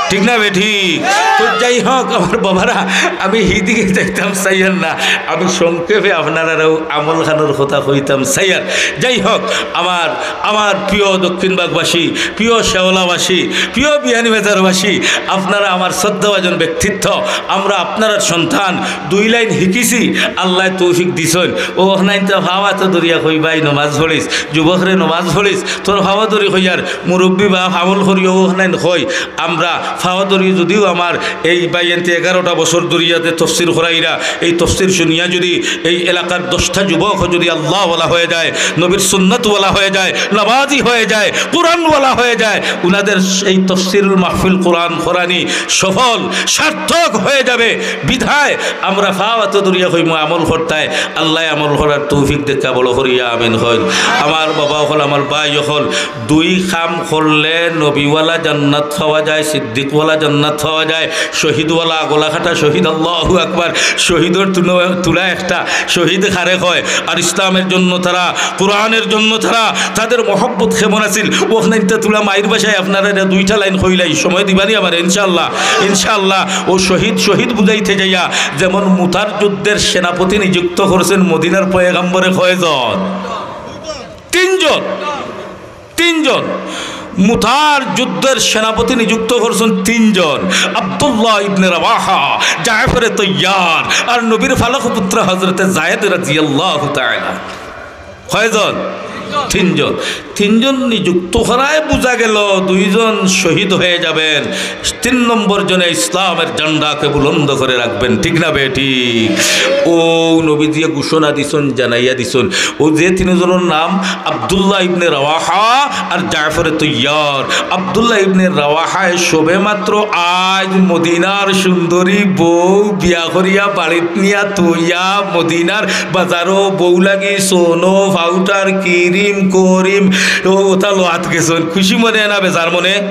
ঠিক না বেঠিক? তো যাই হোক, আমার বাবারা, আমি হিদিকে যাইতাম চাইয়ার না, আমি সংক্ষেপে আপনারারও আমল খানর কথা কইতাম চাইয়ার। যাই হোক, আমার, আমার প্রিয় দক্ষিণবাগবাসী, প্রিয় শেওলাবাসী, প্রিয় বিয়ানীবাজারবাসী, আপনারা আমার শ্রদ্ধাভাজন ব্যক্তিত্ব, আমরা আপনারার সন্তান, দুই লাইন হিকিছি, আল্লায় তৌফিক দিছইন। ও নাইন তো ফাওয়া তো দরিয়া কই, "ভাই, নমাজ পড়িস, যুবকরে নমাজ পড়িস।" তোর ফাওয়া দরি কইয়ার মুরব্বী বা আমল করিও, ও নাইন কই। আমরা ফাওয়া দরি যদিও আমার এই ভাইয়াইন্তে এগারোটা বছর দরিয়াতে তফসির করাইরা, এই তফসির শুনিয়া যদি এই এলাকার দশটা যুবক যদি আল্লাহওয়ালা হয়ে যায়, নবীর সুন্নতওয়ালা হয়ে যায়, নামাজি হয়ে যায়, কোরআনওয়ালা হয়ে যায়, উনাদের এই তফসিরুল মাহফিল কোরআন কোরআনি সফল সার্থক হয়ে যাবে। বিধায় আমরা ফাওয়া তো দরিয়া কইমু, আমল করতায়, আল্লায় আমল করার তৌফিক দেখা বড় করিয়া আমিন কইন। আমার বাবা অকল, আমার ভাই অকল, দুই কাম করলে নবীওয়ালা জান্নাত পাওয়া যায়, সিদ্দিকওয়ালা জান্নাত পাওয়া যায়, শহীদওয়ালা গলা কাটা শহীদ, আল্লাহু আকবার, শহীদর তুলো-, তুলা একটা, শহীদ কারে কয়। আর ইসলামের জন্য তারা, কোরআনের জন্য তারা, তাদের মহব্বত কেমন আছিল, ওখানে ইন্তা তুলা মাইর ভাষায় আপনারা এটা দুইটা লাইন কইলাই, সময় দিবানি আমার, ইনশাআল্লাহ, ইনশাআল্লাহ। ও শহীদ, শহীদ বুঝাইতে যাইয়া যেমন মুতার যুদ্ধের সেনাপতি নিযুক্ত করছেন মদিনার পয়গাম্বরে কয়জন? তিনজন। তিনজন। মুতার যুদ্ধের সেনাপতি নিযুক্ত করছেন তিনজন, আব্দুল্লাহ ইবনে রাওয়াহা, জাফরে তৈয়ার, আর নবীর ফালক পুত্র হযরতে জায়েদ রাদিয়াল্লাহু তাআলা। কয়জন? তিনজন। তিনজন নিযুক্ত করায় বুঝা গেল দুইজন শহীদ হয়ে যাবেন, তিন নম্বর জনে ইসলামের ঝান্ডাকে বুলন্দ করে রাখবেন, ঠিক না বেঠিক? ও নবীজিয়ে ঘোষণা দিছইন, জানাইয়া দিছইন। ও যে তিনজনের নাম আব্দুল্লাহ ইবনে রাওয়াহা আর জাফরে তৈয়ার। আব্দুল্লাহ ইবনে রাওয়াহায় সবে মাত্র আইজ মদিনার সুন্দরী বউ বিয়া করিয়া বাড়িত নিয়া থইয়া মদিনার বাজারো বউ লাগি সোনো, পাউডার, ক্রিম, করিম, ও ওটা লওয়াত গেছইন। খুশি মনে না বেজার মনে?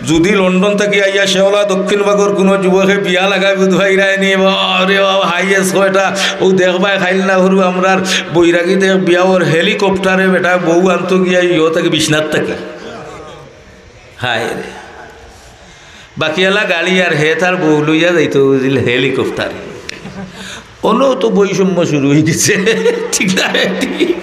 যদি লন্ডন থাকি আইয়া শেওলা দক্ষিণবাগর কুনু যুবকে বিয়া লাগায় বুধ ভাই রায় নিয়ে, আরে বাবা, হাইয়েস্ট কয়টা, ও দেখবায় খাইল না হুরু আমরার বৈরাগী দেখ বিয়া ওর হেলিকপ্টারে বেটা বউ আনতো গিয়া ইয়ো থাকি বিশ্বনাথ থাকি। হায় রে। বাকিওয়ালা গাড়ি আর হে তার বউ লইয়া যাইতো বুঝিল হেলিকপ্টারে। অনো তো বৈষম্য শুরু হয়ে গেছে। ঠিক না? ঠিক।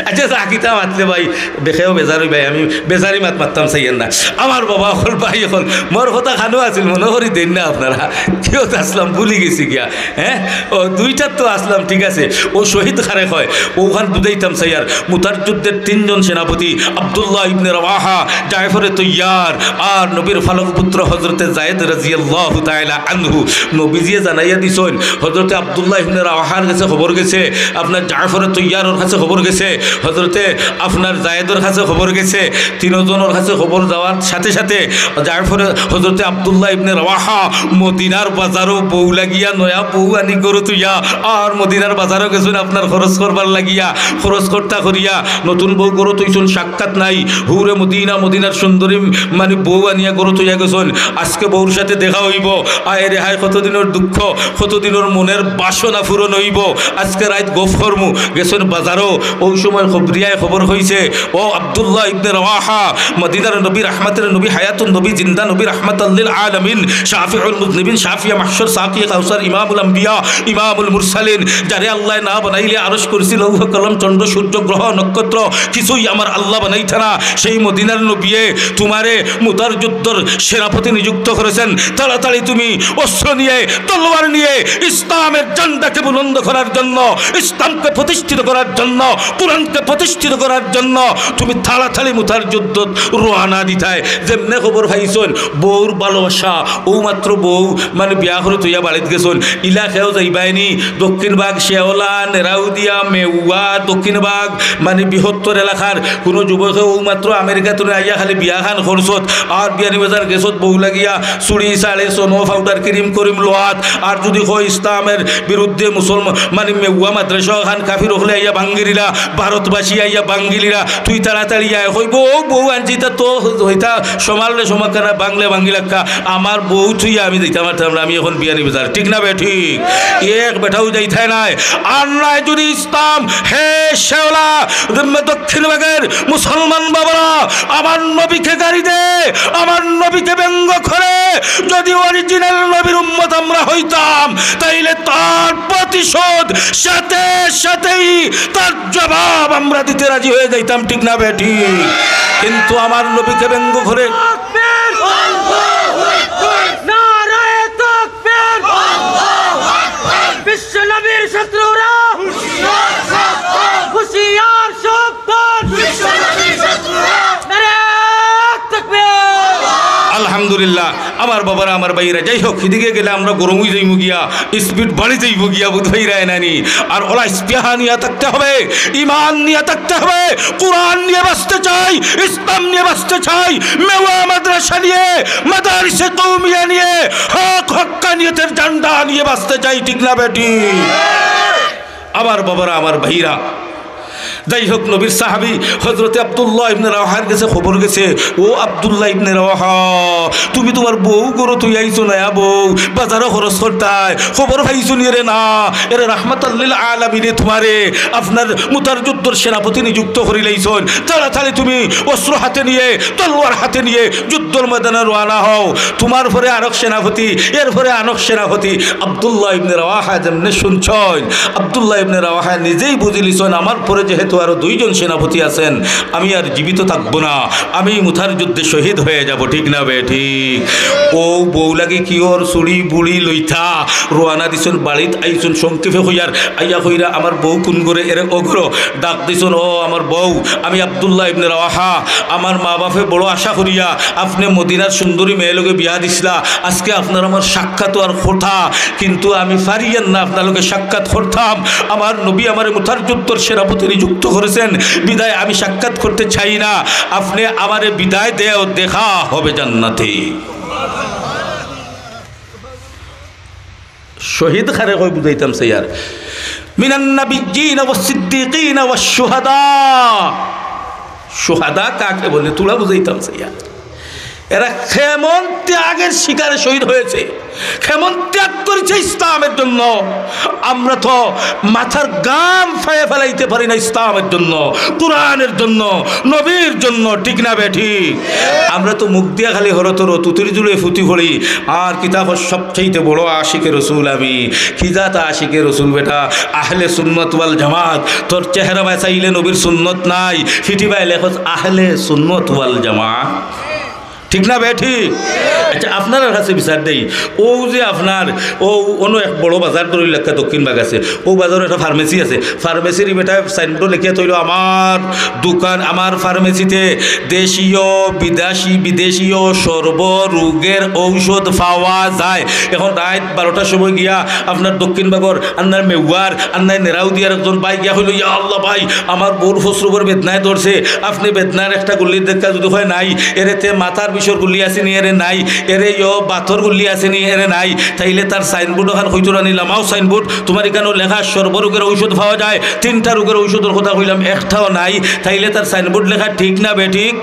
আচ্ছা, যা কিতা মাতলে ভাই, বেখেও বেজার হই ভাই, আমি বেজারি মাত মাততাম চাইয়েন না। আমার বাবা অকল, ভাই অকল, মোর কথা খানো আছিল, মনো করি দেইন না আপনারা। কিয়ত আসলাম, ভুলি গেছি গিয়া। হ্যাঁ? ও, দুইটার তো আসলাম, ঠিক আছে। ও শহীদ কারে কয়, ওখান বুঝাইতাম চাইয়ার। মুতার যুদ্ধের তিনজন সেনাপতি, আব্দুল্লাহ ইবনে রাওয়াহা, জায়ফরে তৈয়ার, আর নবীর ফালক পুত্র হযরতে জায়েদ রাদিয়াল্লাহু তাআলা আনহু। নবীজিয়ে জানাইয়া দিছইন, হযরতে আব্দুল্লাহ ইবনে রাওয়াহার কাছে খবর গেছে, আপনার জায়ফরে তৈয়ারর কাছে খবর গেছে, হযরতে আপনার জায়েদর কাছে খবর গেছে। তিনজনর কাছে খবর যাওয়ার সাথে সাথে জায়ফরে, হযরতে আব্দুল্লাহ ইবনে রাওয়াহা মদিনার বাজারো বউ লাগিয়া, নয়া বউ আনি ঘরো থইয়া, আর মদিনার বাজারো গেছইন আপনার খরচ করবার লাগিয়া। খরচ কর্তা করিয়া নতুন বউ ঘরো থইছইন, সাক্ষাৎ নাই। হুরে মদিনা, মদিনার সুন্দরী মানে বউ আনিয়া ঘরো থইয়া গেছইন। আজকে বউর সাথে দেখা হইব। আয় রে হায়, কতদিনের দুঃখ, কতদিনের মনের বাসনা পূরণ হইব। আজকে রাইত গফ করমু। গেছইন বাজারো, ওই সময় খবরিয়ায় খবর কইছে, ও আব্দুল্লাহ ইবনে রাওয়াহা, মদিনার নবী, রাহমাতের নবী, হায়াতুন নবী, জিন্দা নবী, রাহমাতাল লিল আলামিন, শাফিউল মুজনিবিন, শাফিয়ে মাহশর, সাকিয়ে কাউসার, ইমামুল আম্বিয়া, ইমামুল মুরসালিন, যারে আল্লায় না বানাইলে আরশ, কুরসি, লৌহ, কলম, চন্দ্র, সূর্য, গ্রহ, নক্ষত্র, কিছুই আমার আল্লাহ বানাইতা না। সেই মদিনার নবিয়ে তুমারে মুতার যুদ্ধর সেনাপতি নিযুক্ত করেছেন। তাড়াতাড়ি তুমি অস্ত্র নিয়ে, তলোয়ার নিয়ে ইসলামের ঝান্ডাকে বুলন্দ করার জন্য, ইসলামকে প্রতিষ্ঠিত করার জন্য, কোরআনকে প্রতিষ্ঠিত করার জন্য তুমি তাড়াতাড়ি মুতার যুদ্ধত রওয়ানা দিতায়। যেমনে খবর পাইছইন, বউর ভালোবাসা, অউ মাত্র বউ মানে বিয়া করি থইয়া বাড়িত গেছইন, ইলা কেউ যাইবায়নি। দক্ষিণ ভাগ শেওলা, নেরাউদিয়া, মেউয়া, দক্ষিণ ভাগ মানে বৃহত্তর এলাকার কুনু যুবকে অউ মাত্র আমেরিকা থনে আইয়া খালি বিয়া খান করছত, আর বিয়ানীবাজার গেছত বউ লাগিয়া চুড়ি, শাড়ি, সোনো, পাউডার, ক্রিম, করিম লোয়াত, আর যুদি কয় ইসলামের বিরুদ্ধে মুসলমান মানে মেউয়া মাদ্রাসা খান কাফির অকলে আইয়া ভাঙ্গিলিরা, ভারতবাসী আইয়া ভাঙ্গিলিরা, তুই তাড়াতাড়ি আয়। কইবো, "ও বউ আনছি, ইতা তো হইতা সমালরে সমাকানা, ভাঙলে ভাঙ্গিলাক্কা, আমার বউ থুইয়া আমি যাইতাম পারতাম না, আমি এখন বিয়ানীবাজার।" ঠিক না বেঠিক? এক বেটাও যাইতায় নায়। আর নায় যুদি ইসলাম, হে শেওলা, দক্ষিণ ভাগের মুসলমান বাবারা, আমার নবীকে গালি দে, আমার নবীকে ব্যঙ্গ করে, যুদি অরিজিনাল নবীর উম্মত আমরা হইতাম, তাইলে তার প্রতিশোধ সাথে সাথেই তার জবাব আমরা দিতে রাজি হয়ে যাইতাম, ঠিক না বেঠিক? কিন্তু আমার নবীকে ব্যঙ্গ করে। তাকবীর! নারায়ে তাকবীর! বিশ্ব নবীর শত্রুরা হুঁশিয়ার সাবধান! নারায়ে তাকবীর! আলহামদুলিল্লাহ, আমার বাবারা, আমার ভাইরা, যাই হোক, হিদিকে গেলে আমরা গরম অই যাইমু গিয়া, স্পিড বাড়ি যাইবো গিয়া, বুঝ ভাইরা নানি। আর ওলা ইস্পিহান নিয়া থাকতে হবে, ইমান নিয়া থাকতে হবে, কোরআন নিয়া বাঁচতে চাই, ইসলাম নিয়া বাঁচতে চাই, মেওয়া মাদ্রাসা নিয়া, মাদারিসে কওমিয়া নিয়া, হক হক্কানিয়তের ঝান্ডা নিয়া বাঁচতে চাই, ঠিক না বেঠিক? আমার বাবারা, আমার ভাইরা, যাই হোক, নবীর সাহাবী হযরতে আব্দুল্লাহ ইবনে রাওয়াহার গেছে খবর গেছে, "ও আব্দুল্লাহ ইবনে রাওয়াহা, তুমি তুমার বউ ঘরো থইয়া আইছো, নয়া বউ, বাজারো খরচ করতায়, খবর পাইছো নি রে না? এরে রাহমাতাল লিল আলামিনে তুমারে আপনার মুতার যুদ্ধর সেনাপতি নিযুক্ত করিলাইছইন, তাড়াতাড়ি তুমি অস্ত্র হাতে নিয়া, তলোয়ার হাতে নিয়া যুদ্ধর ময়দানে রওয়ানা হও। তুমার পরে আরক সেনাপতি, এর পরে আরক সেনাপতি।" আব্দুল্লাহ ইবনে রাওয়াহা যেমনে শুনছইন, আব্দুল্লাহ ইবনে রাওয়াহা নিজেই বুঝিলিছইন, "আমার পরে যেহেতু আরো দুইজন সেনাপতি আছেন, আমি আর জীবিত থাকবো না, আমি মুতার যুদ্ধে শহীদ হয়ে যাব।" ঠিক না বেঠিক? ও বউ লাগি কিওর চুড়ি বুড়ি লইতা রওয়ানা দিছইন, বাড়িত আইছইন, সংক্ষেপে কইয়ার আইয়া কইরা, "আমার বউ কুন ঘরো?" এরে অউ ঘরো। ডাক দিছইন, "ও আমার বউ, আমি আব্দুল্লাহ ইবনে রাওয়াহা, আমার মা বাপে বড় আশা করিয়া আপনে মদিনার সুন্দরী মেয়ে লগে বিয়া দিছলা, আজকে আপনার আমার সাক্ষাৎ অওয়ার কথা, কিন্তু আমি পারিয়ার না আপনার লগে সাক্ষাৎ করতাম। আমার নবী আমারে মুতার যুদ্ধর সেনাপতি নিযুক্ত করেছেন, বিদায় আমি সাক্ষাৎ করতে চাই না। আপনে আমারে বিদায় দেও, দেখা হবে জান্নাতে।" শহীদ কারে কয় বুঝাইতাম চাইয়ার। মিনান নাবিয়্যিনা ওয়াস সিদ্দিকিনা ওয়াশ শুহাদা। শুহাদা কাকে বলে তুলা বুঝাইতাম চাইয়ার। এরা কেমন ত্যাগের শিকারে শহীদ হয়েছে, কেমন ত্যাগ করেছে ইসলামের জন্য। আমরা তো মাথার ঘাম ফালাইয়া ফালাইতে পারি না ইসলামের জন্য, কোরআনের জন্য, নবীর জন্য, ঠিক না বেঠিক? আমরা তো মুখ দিয়া খালি হরতর তুতির জুলে ফুটি ফড়ি, আর কিতা কর সবচাইতে বড় আশিকে রসুল আমি। কি জাত আশিকে রসুল বেটা? আহলে সুন্নত ওয়াল জামাত। তোর চেহারা বায় চাইলে নবীর সুন্নত নাই, ফিটি বায় লেখস আহলে সুন্নত ওয়াল জামাত। ঠিক না বেঠিক? আচ্ছা, আপনারার কাছে বিচার দেই, অউ যে আপনার অউ অনো এক বড় বাজার ধরিলাক্কা দক্ষিণ ভাগ আছে, অউ বাজারো একটা ফার্মেসি আছে, ফার্মেসির বেটায় সাইনবোর্ডো লেখিয়া থইলো, "আমার দোকান, আমার ফার্মেসিতে দেশীয়, বিদেশি, বিদেশীয় সর্ব রোগের ঔষধ পাওয়া যায়।" এখন রাইত বারোটার সময় গিয়া আপনার দক্ষিণ ভাগর আন্নার মেওয়ার, আন্নার নেরাউদিয়ার একজন ভাই গিয়া কইলো, "ইয়া আল্লাহ ভাই, আমার বউর প্রস্রাবর বেদনায় ধরছে, আপনে বেদনার একটা গুল্লি দেখা।" যদি কয়, "নাই।" এরে তে মাথার বিষর গুল্লি আছে নি? এরে নাই। এরে ইয়ো বাতর গুল্লি আছে নি? এরে নাই। তাইলে তার সাইনবোর্ড ওখান কইতো রানি লামাও সাইনবোর্ড, তুমার ইখানো লেখা সর্বরোগের ঔষধ পাওয়া যায়, তিনটা রোগের ঔষধর কথা কইলাম, একটাও নাই। তাইলে তার সাইনবোর্ড লেখা ঠিক না বেঠিক?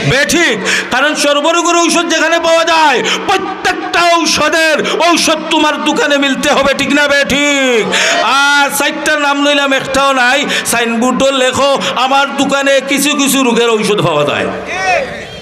বেঠিক। কারণ সর্বরোগের ঔষধ যেখানে পাওয়া যায়, প্রত্যেকটা ঔষধের ঔষধ তোমার দোকানে মিলতে হবে, ঠিক না বেঠিক? আর চাইরটা নাম লইলাম, একটাও নাই। সাইনবোর্ডও লেখো, "আমার দোকানে কিছু কিছু রোগের ঔষধ পাওয়া যায়",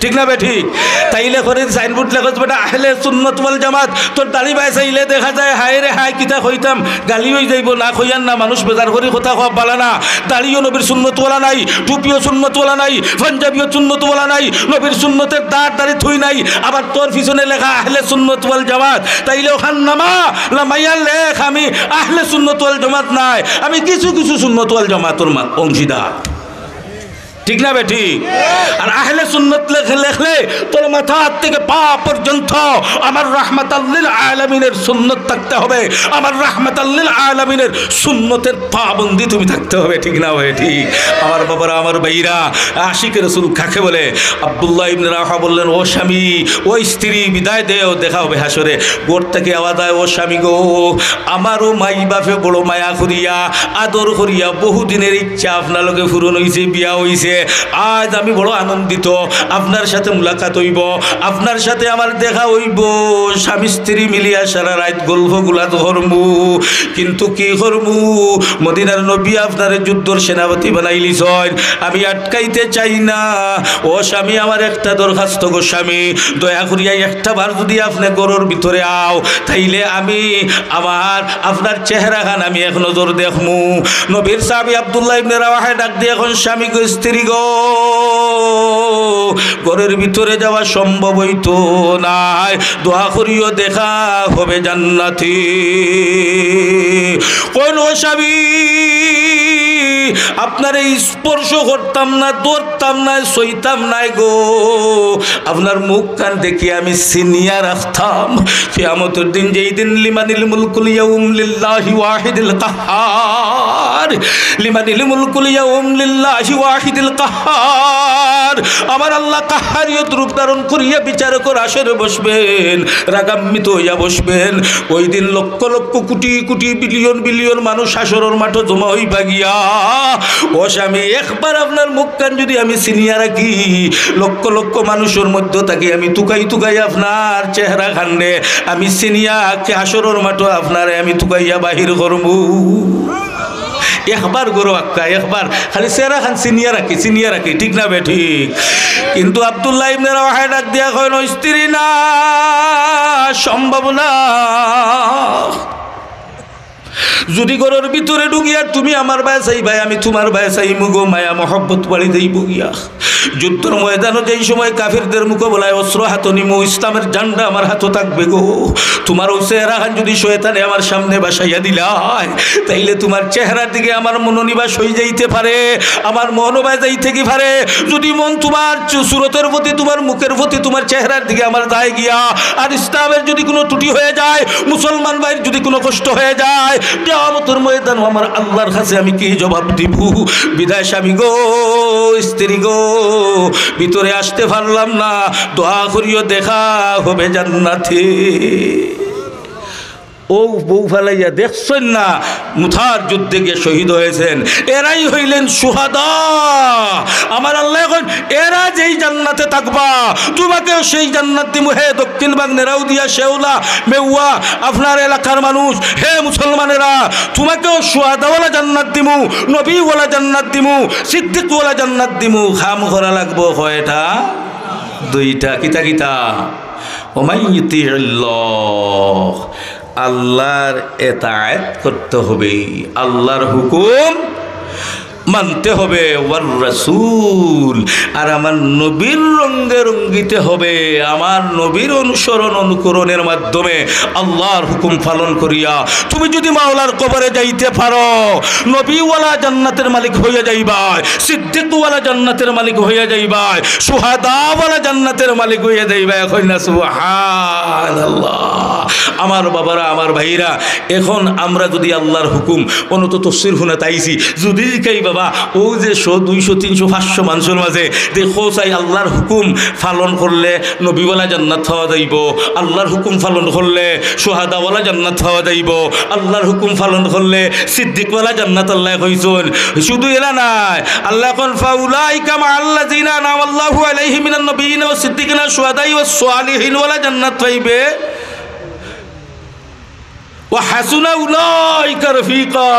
ঠিক না বেঠিক? তাইলে করে সাইনবোর্ড লেখো, "বেটা আহলে সুন্নত ওয়াল জামাত", তোর দাড়ি বায় চাইলে দেখা যায়, হায় রে হায়, কিতা কইতাম, গালি অই যাইবো, না কইয়ার না, মানুষ বেজার করি কথা কওয়া বালা না। দাড়িও নবীর সুন্নত ওয়ালা নাই, টুপিও সুন্নত ওয়ালা নাই, পাঞ্জাবিও সুন্নত ওয়ালা নাই, নবীর সুন্নতের দাড় দাড়ি থুই নাই, আবার তোর পিছনে লেখা আহলে সুন্নত ওয়াল জামাত। তাইলে ওখান নামা, লামাইয়া লেখ, "আমি আহলে সুন্নত ওয়াল জামাত নায়, আমি কিছু কিছু সুন্নত ওয়াল জামাতর মা-, অংশীদার", ঠিক না বেঠিক? আর আহলে সুন্নত লেখে, লেখলে তোর মাথার থেকে পা পর্যন্ত আমার রাহমাতাল্লিল আলামিনের সুন্নত থাকতে হবে, আমার রাহমাতাল্লিল আলামিনের সুন্নতের পাবন্দি তুমি থাকতে হবে, ঠিক না বেঠিক? আমার বাবারা, আমার ভাইরা, আশিকে রসুল কাকে বলে? আব্দুল্লাহ ইবনে রাওয়াহা বললেন, "ও স্বামী, ও স্ত্রী, বিদায় দেও, দেখা হবে হাশরে।" ঘর থেকে আওয়াজ আয়, "ও স্বামী গো, আমারও মাই বাপে বড় মায়া করিয়া, আদর করিয়া, বহুদিনের ইচ্ছা আপনার লগে পূরণ অইছে, বিয়া অইছে। আজ আমি বড় আনন্দিত, আপনার সাথে মুলাকাত অইবো, আপনার সাথে আমার দেখা অইবো।" স্বামী স্ত্রী মিলিয়া সারা রাইত গল্প গুলাত করমু, কিন্তু কি করমু? মদিনার নবী আপনারে যুদ্ধর সেনাপতি বানাইলিছইন, আমি আটকাইতে চাই না। ও স্বামী, আমার একটা দরখাস্ত গো স্বামী, দয়া করিয়া একটা বার যদি আপনে ঘরর ভিতরে আও, তাইলে আমি আমার, আপনার চেহারাখান আমি এক নজর দেখমু। নবীর সাহাবী আব্দুল্লাহ ইবনে রাওয়াহায় ডাক দিয়া কইন, "স্বামী গো, স্ত্রী গো, ঘরর ভিতরে যাওয়া সম্ভব অইতো নায়, দোয়া করিও দেখা হবে জান্নাতে।" কইন, "ও স্বামী, আপনারে স্পর্শ করতাম না, ধরতাম না, ছইতাম না গো। আপনার মুখখান দেখি আমি ছিনিয়া রাখতাম। কিয়ামতর দিন যেই দিন লিমানিল মুলকুল ইয়াউম লিল্লাহি ওয়াহিদিল কাহহার, লিমানিল মুলকুল ইয়াউম লিল্লাহি ওয়াহিদিল কাহহার, আমার আল্লাহ কাহহারিয়ত রূপ ধারণ করিয়া বিচারকর আসরে বসবেন, রাগান্বিত অইয়া বসবেন। ওই দিন লক্ষ লক্ষ কোটি কোটি বিলিয়ন বিলিয়ন মানুষ হাশরর মাঠো জমা অইবা গিয়া। ও স্বামী, একবার আপনার মুখখান যদি আমি ছিনিয়া রাখি, লক্ষ লক্ষ মানুষর মধ্য থাকি আমি তুকাই তুকাই আপনার চেহারাখানরে আমি ছিনিয়া হাশরর মাঠো আপনারে আমি তুকাইয়া বাহির করমু।" একবার গরো আক্কা, একবার খালি চেহারাখান ছিনিয়া রাখি, ছিনিয়া রাখি, ঠিক না বেঠিক? কিন্তু আব্দুল্লাহ ইবনে রাওয়াহায় ডাক দিয়া কইন, "ও স্ত্রী না, সম্ভব না। যদি ঘরর ভিতরে ঢুকিয়া তুমি আমার বায় চাইবায়, আমি তুমার বায় চাইমু গো, মায়া মহব্বত বাড়ি যাইবো গিয়া। যুদ্ধর ময়দানো যেই সময় কাফিরদের মোকাবেলায় অস্ত্র হাতো নিমু, ইসলামের ঝান্ডা আমার হাতো থাকবে গো। তুমার অউ চেহারাখান যদি শয়তানে আমার সামনে বাসাইয়া দিলায়, তাইলে তুমার চেহারার দিকে আমার মনোনিবাস অই যাইতে পারে, আমার মন বায় যাইতে কি পারে। যদি মন তুমার চু-, সুরতের প্রতি, তুমার মুখের প্রতি, তুমার চেহারার দিকে আমার যায় গিয়া, আর ইসলামের যদি কুনু ত্রুটি হয়ে যায়, মুসলমান ভাইর যদি কুনু কষ্ট হয়ে যায়, কিয়ামতর ময়দানো আমার আল্লাহর কাছে আমি কি জবাব দিমু?" বিদায় স্বামী গো, স্ত্রী গো, ভিতরে আসতে পারলাম না, দোয়া করিও দেখা হবে জান্নাতে। অউ বউ ফালাইয়া দেখছইন না, মুতার যুদ্ধে গিয়া শহীদ হয়েছেন, এরাই হইলেন শুহাদা। আমার আল্লায় কইন, এরা যেই জান্নাতে থাকবা, তুমাকেও সেই জান্নাত দিমু। হে দক্ষিণ বাগ, নেরাউদিয়া, শেওলা, মেওয়া, আপনার এলাকার মানুষ, হে মুসলমানেরা, তুমাকেও শুহাদাওয়ালা জান্নাত দিমু, নবীওয়ালা জান্নাত দিমু, সিদ্দিকওয়ালা জান্নাত দিমু। কাম করা লাগবো কয়টা? দুইটা। কিতা কিতা? ওমান ইউতিইল্লাহ, আল্লাহর এতাআত করতে হবে, আল্লাহর হুকুম মানতে হবে, ওয়ার রাসূল, আর আমার নবীর রঙে রঙ্গিতে হবে। আমার নবীর অনুসরণ অনুকরণের মাধ্যমে আল্লাহর হুকুম পালন করিয়া তুমি যদি মাওলার কবরে যাইতে পারো, নবীওয়ালা জান্নাতের মালিক হইয়া যাইবায়, সিদ্দিকওয়ালা জান্নাতের মালিক হইয়া যাইবায়, শুহাদাওয়ালা জান্নাতের মালিক হইয়া যাইবায়। কইন না সুবহানাল্লাহ। আমার বাবারা, আমার ভাইরা, এখন আমরা যদি আল্লাহর হুকুম, অনো তো তফসির হুনাত আইছি, যদি জিকাই বাবা, অউ যে শো, দুইশো, তিনশো, পাঁচশো মানুষর মাঝে দেখো চাই আল্লাহর হুকুম পালন করলে নবীওয়ালা জান্নাত পাওয়া যাইবো, আল্লাহর হুকুম পালন করলে শুহাদাওয়ালা জান্নাত পাওয়া যাইবো, আল্লাহর হুকুম পালন করলে সিদ্দিকওয়ালা জান্নাত আল্লায় কইছইন। শুধু এলা নায়, আল্লায় কইন, "ফাউলাইকা মাআল্লাযিনা আনআমাল্লাহু আলাইহিম মিনান নাবিয়্যিনা ওয়াস সিদ্দিকিনা ওয়াস শুহাদাই ওয়াস সালিহিন" ওয়ালা জান্নাত পাইবে। ওয়া হাসুনা উলাইকা রফিকা,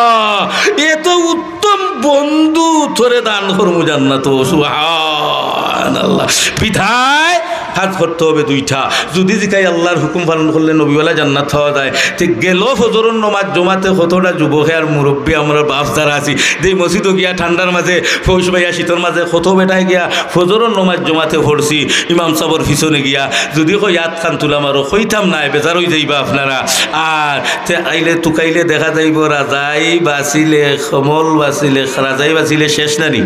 এত উত্তম বন্ধু তোরে দান করমু জান্নাত। সুবহানাল্লাহ। বিধায় কাজ করতে হবে দুইটা। যদি জিকাই আল্লাহর হুকুম পালন করলে নবীওয়ালা জান্নাত পাওয়া যায়, তে গেল ফজরর নমাজ জমাতে কতটা যুবকে আর মুরব্বী আমরা বাপ যারা আছি, যেই মসজিদো গিয়া ঠান্ডার মাঝে, পৌষ মাইয়া শীতর মাঝে কত বেটায় গিয়া ফজরর নমাজ জমাতে পড়ছি ইমাম সাবর পিছনে গিয়া, যদি কই আত খান তুলা মারো, কইতাম নায়, বেজার অই যাইবা আপনারা। আর তে আইলে তুকাইলে দেখা যাইবো রাজাই বাচিলে, কমল বাচিলে, রাজাই বাচিলে শেষ নানি?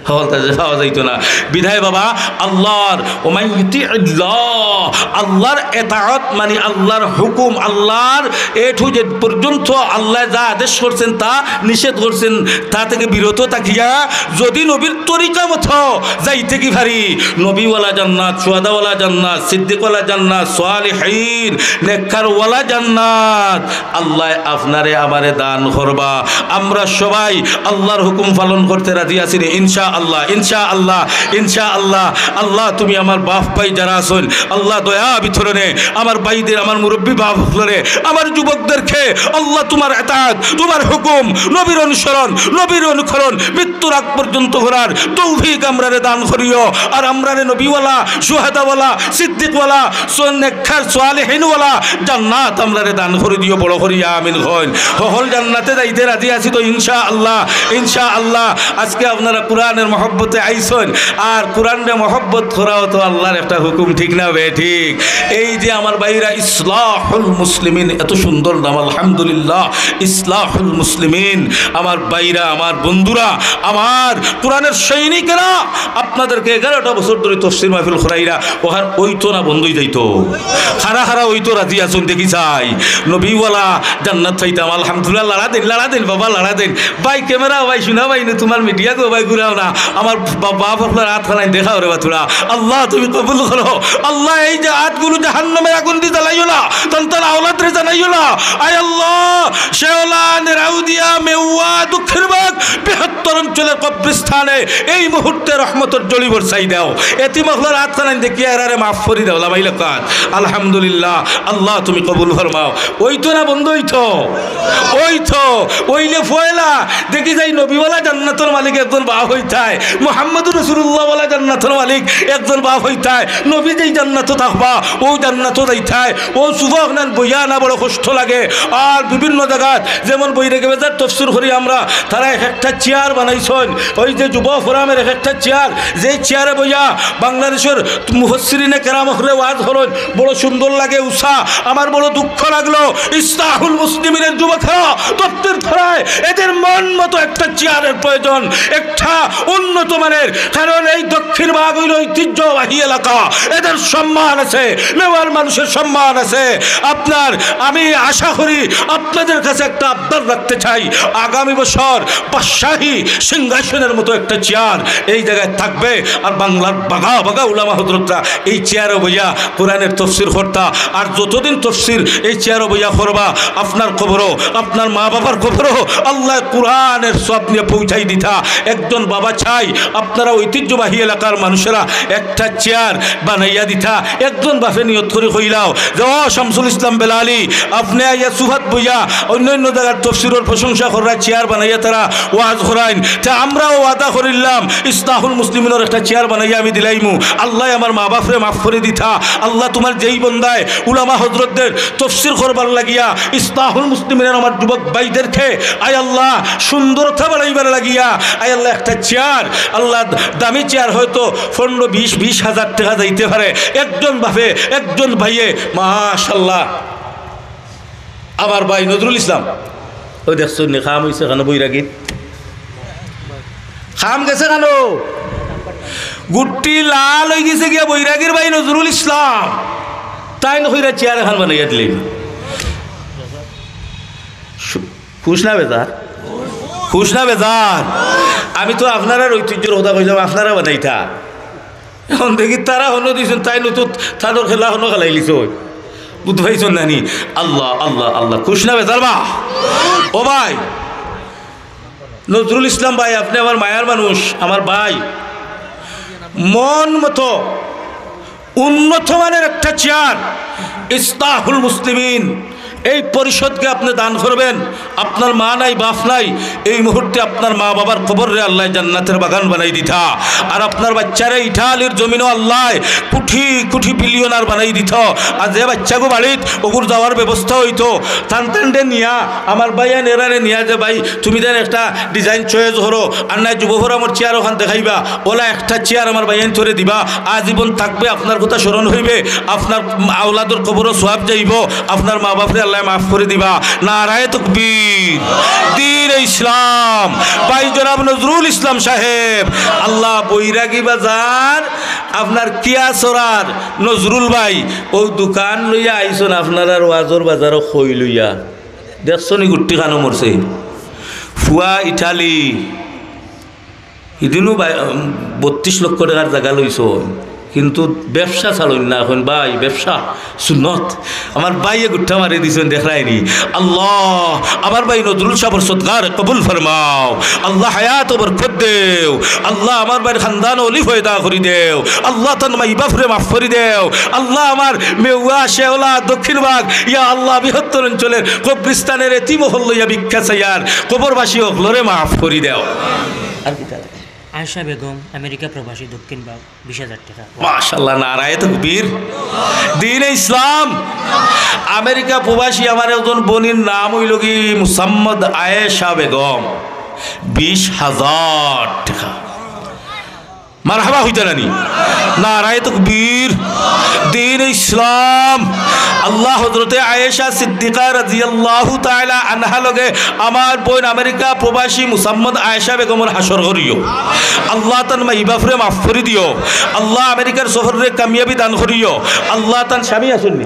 হকলতা যে পাওয়া যাইতো না। বিধায় বাবা, আল্লাহর, ওমান ইউতি'আল্লাহ, আল্লাহর এতাআত মানি আল্লাহর হুকুম, আল্লাহর A to Z পর্যন্ত আল্লাহ যা আদেশ করছেন, তা নিষেধ করছেন, তা থেকে বিরত থাকিয়া যদি নবীর তরিকা মতো যাইতে কি পারি, নবীওয়ালা জান্নাত, শুহাদাওয়ালা জান্নাত, সিদ্দিকওয়ালা জান্নাত, সালেহিন, নেককারওয়ালা জান্নাত আল্লাহ আপনারে আমারে দান করবা। আমরা সবাই আল্লাহর হুকুম পালন করতে রাজি আছি নি? ইনশা আল্লাহ, ইনশা আল্লাহ, ইনশা আল্লাহ। আল্লাহ, তুমি আমার বাপ ভাই যারা আছইন, আল্লাহ, দয়া বিতরণে আমার ভাইদের, আমার মুরব্বী বাপ হকলরে, আমার যুবকদেরকে, আল্লাহ, তোমার এতাআত, তোমার হুকুম, নবীর অনুসরণ, নবীর অনুকরণ মৃত্যুর আগ পর্যন্ত করার তৌফিক আমরারে দান করিও। আর আমরারে নবীওয়ালা, শুহাদাওয়ালা, সিদ্দিকওয়ালা, সো-, নেককার, সালেহিনওয়ালা জান্নাত আমরারে দান করি দিও, বড় করি আমিন কইন। হকল জান্নাতে যাইতে রাজি আছি তো ইনশা আল্লাহ, ইনশা আল্লাহ। আজকে আপনারা কোরআনের মহব্বতে আইছইন, আর কোরআনরে মহব্বত করাও তো আল্লাহর একটা হুকুম, ঠিক না বেঠিক? এই যে আমার ভাইরা ইসলাহুল মুসলিমিন, এত সুন্দর নাম, আলহামদুলিল্লাহ, ইসলাহুল মুসলিমিন, আমার ভাইরা, আমার বন্ধুরা, আমার কোরআনের সৈনিকেরা, আপনাদেরকে এগারোটা বছর ধরে তফসির মাহফিল করাইরা, ওখান অইতো না বন্ধ অই যাইতো। খারা খারা অইতো রাজি আছইন, দেখি চাই। নবীওয়ালা জান্নাত পাইতাম, আলহামদুলিল্লাহ, লাড়া দেইন, লাড়া দেইন, বাবা, লাড়া দেইন। ভাই, ক্যামেরা ভাই, শোনা ভাই, নু তোমার মিডিয়া গো ভাই, ঘুরাও না। আমার বা-, বাপ আপনার আত খানাইন দেখা ওরে বাতুড়া। আল্লাহ, তুমি কবুল করো। আল্লাহ, এই যে আতগুলো জাহান্নামের আগুন দি জ্বালাইও না, তান তান আওলাদরে জানাইও না। আয় আল্লাহ, শেওলা, নেরাউদিয়া, মেওয়া, দক্ষিণবাগ, বৃহত্তর অঞ্চলের কবরস্থানে এই মুহূর্তে রহমতর জলি বরসাই দাও। এতিম অকলর আত খানাইন দেখিয়া এরারে মাফ করি দাও। লামাইল কাত। আলহামদুলিল্লাহ। আল্লাহ, তুমি কবুল ফরমাও। অইতো না বন্ধ অইতো? অইতো। অইলে পয়লা দেখি যাই নবীওয়ালা জান্নাতর মালিক একজন বাপ অইতায়, মুহাম্মদুর রাসূলুল্লাহওয়ালা জান্নাতর মালিক একজন বাপ অইতায়, নবী যেই জান্নাতো থাকবা, অউ জান্নাতো যাইতায়, অউ সুফা অখানাত বইয়া না বড় কষ্ট লাগে। আর বিভিন্ন জাগাত যেমন বৈরাগী বাজার তফসির করি আমরা, তারা এক একটা চেয়ার বানাইছইন, ওই যে যুব ফোরামের এক একটা চেয়ার, যেই চেয়ারে বইয়া বাংলাদেশের মুফাসসিরিনে কেরাম অকলে ওয়াজ করইন, বড় সুন্দর লাগে উষা। আমার বড় দুঃখ লাগলো, ইসলাহুল মুসলিমিনের যুবকেরা তফসির করায়, এদের মন মতো একটা চেয়ারের প্রয়োজন, একটা উন্নত মানের, কারণ এই দক্ষিণ ভাগ অইল ঐতিহ্যবাহী এলাকা, এদের সম্মান আছে, মেওয়ার মানুষের সম্মান আছে। আপনার, আমি আশা করি আপনাদের কাছে একটা আবদার রাখতে চাই, আগামী বছর বাদশাহী সিংহাসনের মতো একটা চেয়ার এই জায়গায় থাকবে, আর বাংলার বাগা বাগা উলামা হজরতরা এই চেয়ারো বইয়া কোরআনের তফসির করতা। আর যতদিন তফসির এই চেয়ারো বইয়া করবা, আপনার কবরও, আপনার মা বাবার কবরও আল্লাহ কোরআনের সওয়াব নিয়া পৌঁছাই দিতা। একজন বাবা চাই, আপনারা ঐতিহ্যবাহী এলাকার মানুষেরা একটা চেয়ার বানাইয়া দিতা। একজন বাপে নিয়ত করি কইলাও যে, "ও শামসুল ইসলাম বেলালি, আপনে আইয়া সুফাত বইয়া অন্য অন্য জাগার তফসিরর প্রশংসা কররা, চেয়ার বানাইয়া তারা ওয়াজ করাইন, তে আমরাও ওয়াদা করিলাম, ইসলাহুল মুসলিমিনর একটা চেয়ার বানাইয়া আমি দিলাইমু। আল্লায় আমার মা বাপরে মাফ করি দিতা। আল্লাহ, তুমার যেই বন্দায় উলামা হজরতদের তফসির করবার লাগিয়া ইসলাহুল মুসলিমিনের আমার যুবক ভাইদেরকে, আয় আল্লাহ, সুন্দরতা বাড়াইবার লাগিয়া, আয় আল্লাহ, একটা চেয়ার, আল্লাহ, দামি চেয়ার হয়তো পনেরো, বিশ, বিশ হাজার টেকা যাইতে পারে। একজন বাপে, একজন ভাইয়ে, মাশাআল্লাহ।" আমার ভাই নজরুল ইসলাম, ওই দেখছইন নি, কাম অইছে কেন বৈরাগীর? কাম গেছে কেন? গুট্টি লাল অই গেছে গিয়া বৈরাগীর ভাই নজরুল ইসলাম। তাইন কইরা চেয়ার এখান বানাইয়া দিলে। সু-, খুশ না বেজার? খুশ না বেজার? আমি তো আপনারার ঐতিহ্যর কথা কইলাম, আপনারা বানাইতা। এখন দেখি তারা হনো দিছইন, তাইন তো তানর খেলা হনো খেলাইলিছইন। বুঝ পাইছইন না নি? আল্লাহ, আল্লাহ, আল্লাহ। খুশ না বেজার বা? ও ভাই, নজরুল ইসলাম ভাই, আপনে আমার মায়ার মানুষ, আমার ভাই। মন মতো উন্নত মানের একটা চেয়ার ইসলাহুল মুসলিমিন এই পরিষদকে আপনে দান করবেন। আপনার মা নাই, বাফ নাই, এই মুহূর্তে আপনার মা বাবার কবররে আল্লায় জান্নাতের বাগান বানাই দিতা। আর আপনার বাইচ্চারে ইটালির জমিনো আল্লায় কুটি কুটি বিলিয়নার বানাই দিতা। আর যে বাইচ্চাগু বাড়িত অগুর যাওয়ার ব্যবস্থা অইতো, তান তানরে নিয়া, আমার ভাইয়াইন এরারে নিয়া যে, "ভাই, তুমি যেন একটা design choice করো, আর নায় যুব ফোরামর চেয়ার অখান দেখাইবা, অলা একটা চেয়ার আমার ভাইয়াইনতরে দিবা, আজীবন থাকবে, আপনার কথা স্মরণ অইবে, আপনার আওলাদর কবরো সওয়াব যাইবো, আপনার মা বাফরে আল্লায় মাফ করি দিবা।" নারায়ে তাকবীর, দ্বীনে ইসলাম, ভাই জনাব নজরুল ইসলাম সাহেব, আল্লাহ বৈরাগী বাজার, আপনার কিয়াছড়ার নজরুল ভাই, অউ দোকান লইয়া আইছইন, আপনারার ওয়াজর বাজারো খই লইয়া। দেখছনি গুট্টি খানো মরছে। ফুয়া ইটালি, ইদিনও বাই-, বত্রিশ লক্ষ টেকার জাগা লইছইন, কিন্তু ব্যবসা ছাড়ইন না। অখন ভাই, ব্যবসা সুন্নত। আমার ভাইয়ে গুট্টা মারি দিছইন, দেখরায়নি। আল্লাহ, আমার ভাই নজরুল সাবর সদকারে কবুল ফরমাও। আল্লাহ, হায়াতো বরকত দেও। আল্লাহ, আমার ভাইর খান্দানো অলি পয়দা করি দেও। আল্লাহ, তান মাই বাফরে মাফ করি দেও। আল্লাহ, আমার মেওয়া, শেওলা, দক্ষিণবাগ, ইয়া আল্লাহ, বৃহত্তর অঞ্চলর কবরিস্তানর এতিম অকল লইয়া ভিক্ষা চাইয়ার কবরবাসী অকলরে মাফ করি দেও। আর কিতা? আয়েশা বেগম, আমেরিকা প্রবাসী, দক্ষিণবাগ, বিশ হাজার টেকা। মাশাআল্লাহ, নারায়ে তাকবীর। দ্বীনে ইসলাম, আমেরিকা প্রবাসী আমার একজন বইনর নাম অইলোগি মুসাম্মদ আয়েশা বেগম, বিশ হাজার টেকা। মারহাবা অইতা নানি? নারায়ে তাকবীর। দ্বীনে ইসলাম। আল্লাহ, হযরতে আয়েশা সিদ্দিকা রাদিয়াল্লাহু তাআলা আনহা লগে আমার বইন আমেরিকা প্রবাসী মুসাম্মদ আয়েশা বেগমর হাশর করিও। আল্লাহ, তান মাই বাফরে মাফ করি দিও। আল্লাহ, আমেরিকার সফররে কামিয়াবি দান করিও। আল্লাহ, তান স্বামী আছইননি?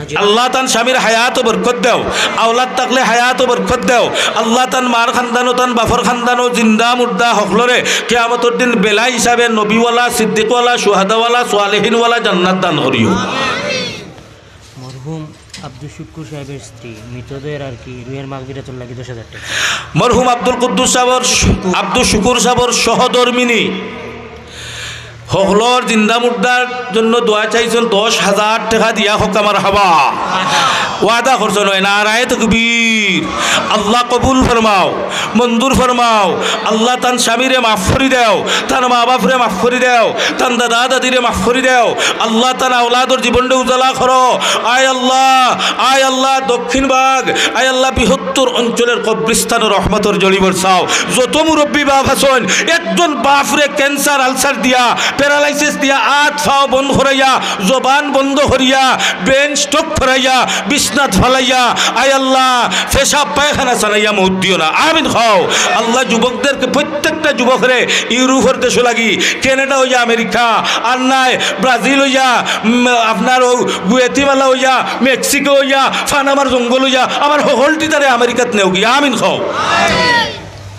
জি। আল্লাহ, তান স্বামীর হায়াতো বরকত দেও। আওলাদ থাকলে হায়াতো বরকত দেও। আল্লাহ, তান মার খান্দানো, তান বাফর খান্দানো, জিন্দা মুর্দা হকলরে কিয়ামতর দিন বেলা হিসাবে নবীওয়ালা, সিদ্দিকওয়ালা, শুহাদাওয়ালা, সালেহিনওয়ালা জান্নাত দান করিও। মরহুম আব্দুল শুকুর সাহেবের স্ত্রী, মৃতদের আর কি, রুহের মাগফিরাতুর লাগি দশ হাজার টেকা। মরহুম আব্দুল কুদ্দুস সাবর, আব্দুল শুকুর সাবর সহধর্মিনী হকলর জিন্দা মুর্দার জন্য দোয়া চাইছইন, দশ হাজার টেকা দিয়া কউক্কা মারহাবা। ওয়াদা করছইন, নারায়ে তাকবীর। আল্লাহ কবুল ফরমাও, মঞ্জুর ফরমাও। আল্লাহ, তান স্বামীরে মাফ করি দেও, তান মা বাফরে মাফ করি দেও, তান দাদা দাদিরে মাফ করি দেও। আল্লাহ, তান আওলাদর জীবনরে উজালা করো। আয় আল্লাহ, আয় আল্লাহ, দক্ষিণবাগ, আয় আল্লাহ, বৃহত্তর অঞ্চলর কবরিস্তানো রহমতর ঝড়ি বরসাও। যত মুরব্বি বাফ আছইন, একজন বাফরে cancer, ulcer দিয়া, paralysis দিয়া, আত ফাও বন্ধ করাইয়া, জবান বন্ধ করিয়া, brain stroke করাইয়া, বিছনাত ফালাইয়া, আয় আল্লাহ, পেশাব পায়খানা চালাইয়া মউত দিও না। আমিন কও। আল্লাহ, যুবকদেরকে, প্রত্যেকটা যুবকরে ইউরোপর দেশো লাগি, কানাডা অইয়া আমেরিকা, আর নায় ব্রাজিল অইয়া, উম, আপনার অউ গুয়াতিমালা অইয়া, মেক্সিকো অইয়া, পানামার জঙ্গল অইয়া, আমার হকলটি তারে আমেরিকাত নেওগি। আমিন কও।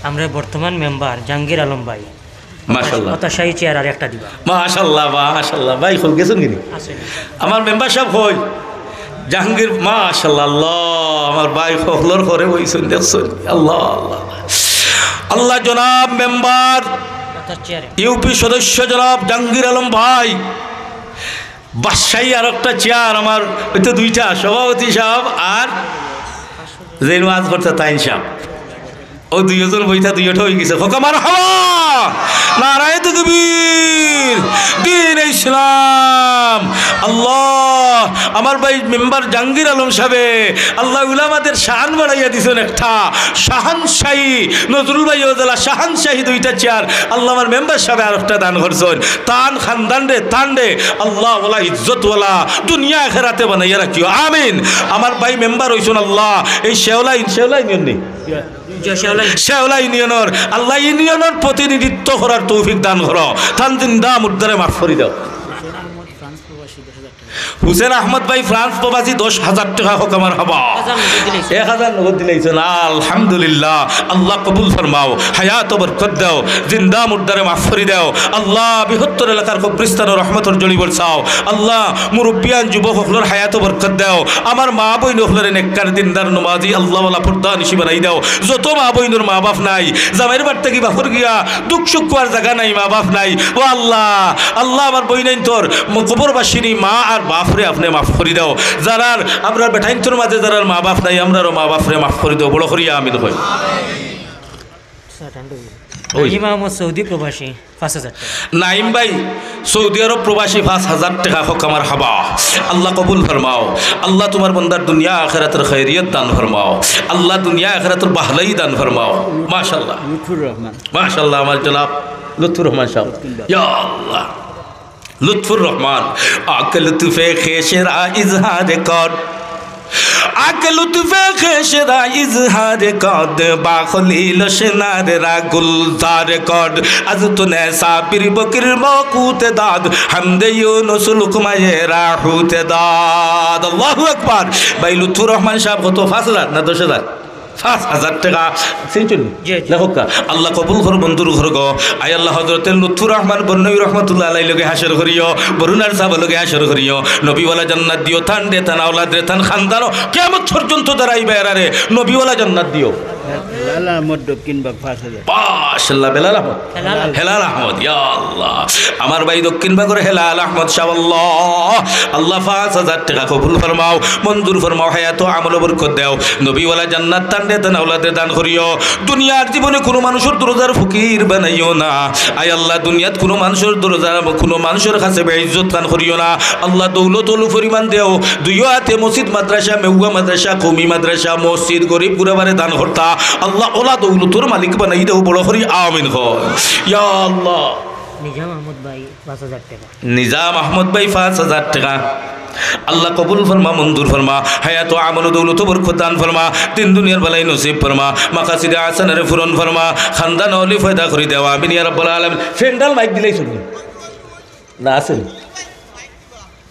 আমরা বর্তমান মেম্বার জাহাঙ্গীর আলম ভাই। মাশাআল্লাহ। অতা শাহী চেয়ার আর একটা দিবা। মাশাআল্লাহ, মাশাআল্লাহ। ভাই, কই গেছইন কিনি? আছে। আমার মেম্বার সাব কই? জাহাঙ্গীর, মাশাআল্লাহ, আল্লাহ, আমার ভাই হকলর ঘরে বইছইন, দেখছইন? আল্লাহ, আল্লাহ। আল্লাহ, জনাব মেম্বার, অতার চেয়ারে। ইউপি সদস্য জনাব জাহাঙ্গীর আলম ভাই, বাদশাহী আর একটা চেয়ার আমার, অউ তো দুইটা, সভাপতি সাব আর যেইন ওয়াজ করতা তাইন সাব। অউ দুইজন বইতা দুইটা অইগেছে। কউক্কা মারহাবা। নারায়ে তাকবীর। দ্বীনে ইসলাম। আল্লাহ, আমার ভাই মেম্বার জাহাঙ্গীর আলম সাবে, আল্লাহ উলামাদের শান বাড়াইয়া দিছইন একটা। শাহানশাহী, নজরুল ভাই অউ যেলা শাহানশাহী দুইটা চেয়ার, আল্লাহ আমার মেম্বার সাবে আরোকটা দান করছইন। তান খান্দানরে, তানরে আল্লাহ ওয়ালা ইজ্জতওয়ালা দুনিয়া আখেরাতে বানাইয়া রাখিও। আমিন। আমার ভাই মেম্বার অইছইন আল্লাহ, এই শেওলা ইউন-, শেওলা ইউনিয়ন নি? জি, শেওলা ইউনিয়ন। শেওলা ইউনিয়নর, আল্লাহ ইউনিয়নর প্রতিনিধিত্ব করার তৌফিক দান করো। তান জিন্দা মুর্দারে মাফ করি দেও। হুসেন আহমদ ভাই ফ্রান্স প্রবাসী দশ হাজার টেকা কউক্কা মারহাবা। এক হাজার নগদ দিলাইছইন। আলহামদুলিল্লাহ, আল্লাহ কবুল ফরমাও, হায়াতো বরকত দেও, জিন্দা মুর্দারে মাফ করি দেও। আল্লাহ বৃহত্তর এলাকার কবরিস্তানো রহমতর ঝড়ি বরসাও। আল্লাহ মুরব্বিয়ান যুবক অকলর হায়াতো বরকত দেও। আমার মা বইন অকলরে নেককার দিনদার নমাজি আল্লাহওয়ালা পর্দানিশি বানাই দেও। যত মা বইনর মা বাফ নাই, জামাইর বাড়ি থাকি বাফর গিয়া দুখ সুখ কওয়ার জাগা নাই, মা বাফ নাই। ও আল্লাহ, আল্লাহ আমার বইনাইন্তর ম-, কবরবাসিনী মা আর বাফ বাপরে আপনে মাফ করি দেও। যারার আমরার বেটাইন্তর মাঝে যারার মা বাপ নাই, আমরারও মা বাপরে মাফ করি দেও। বড় করি আমিন কই। ওই। নাইম আহমদ সৌদি প্রবাসী, পাঁচ হাজার টেকা। নাইম ভাই, সৌদি আরব প্রবাসী, পাঁচ হাজার টেকা। হক আমার হাবা। আল্লাহ কবুল ফরমাও। আল্লাহ তুমার বন্দার দুনিয়া আখিরাতর খৈরিয়ত দান ফরমাও। আল্লাহ দুনিয়া আখিরাতর বাহলাই দান ফরমাও। মাশাআল্লাহ। লুৎফুর রহমান। মাশাআল্লাহ, আমার জনাব লুৎফুর রহমান সাহেব। ইয়া আল্লাহ। লুৎফুর রহমান, আকে লুৎফে খেশেরা ইজহার কর, আকে লুৎফে খেশেরা ইজহার কর, বা খলিল সেনারেরা গুলজার কর। আজ তনে সাবির বকির মকুতে দাদ, হামদে ইউনুস লুকমায়ে রাহুতে দাদ। আল্লাহু আকবার। ভাই লুৎফুর রহমান সাহেব কত? পাঁচ হাজার না দশ হাজার? পাঁচ হাজার টেকা। চিনছইন নি? জি, জি। লেখক কা? আল্লাহ কবুল কর, মঞ্জুর কর গো। আয় আল্লাহ, হযরতে লুৎফুর রহমান বরনবী রহমতুল্লাহ আলাইহির লগে হাশর করিও, বরুণার সাহেবর লগে হাশর করিও, নবীওয়ালা জান্নাত দিও, তান রে, তান আওলাদ রে, তান খানদানো, কিয়ামত পর্যন্ত যারা আইবা এরারে নবীওয়ালা জান্নাত দিও। বেলাল আহমদ দক্ষিণ বাগ পাঁচ হাজার। মাশাআল্লাহ, বেলাল আহমদ। হেলাল। হেলাল আহমদ, ইয়া আল্লাহ। আমার ভাই দক্ষিণ বাগর হেলাল আহমদ সাহেব, আল্লাহ, আল্লাহ পাঁচ হাজার টেকা কবুল ফরমাও, মঞ্জুর ফরমাও, হায়াত ও আমল বরকত দেও। নবীওয়ালা জান্নাত তান রে তান আওলাদে দান করিও। দুনিয়ার জীবনে কুনু মানুষর দরজার ফকির বানাইও না। আয় আল্লাহ, দুনিয়াত কুনু মানুষর দরজা, কুনু মানুষর কাছে বেইজ্জত খান করিও না। আল্লাহ, দৌলত অউলু পরিমাণ দেও। দুইও আতে মসজিদ মাদ্রাসা, মেউয়া মাদ্রাসা, কওমি মাদ্রাসা, মসজিদ, গরিব গুরাবারে দান করতা। আল্লাহ, অলা দৌলতর মালিক বানাই দেও, বড় করি আমিন কও। ইয়া আল্লাহ। নিজাম আহমদ ভাই, পাঁচ হাজার টেকা। নিজাম আহমদ ভাই, পাঁচ হাজার টেকা। আল্লাহ কবুল ফরমা, মঞ্জুর ফরমা, হায়াত ও আমল ও দৌলত বরকত দান ফরমা, দিন দুনিয়ার ভালাই নসিব ফরমা, মাকাসিদে হাসানারে পূরণ ফরমা, খানদান অলি পয়দা করি দেও, আমিন ইয়া রাব্বাল আলামিন। প্যান্ডেল মাইক দিলেই শুনবো। না, আছেন?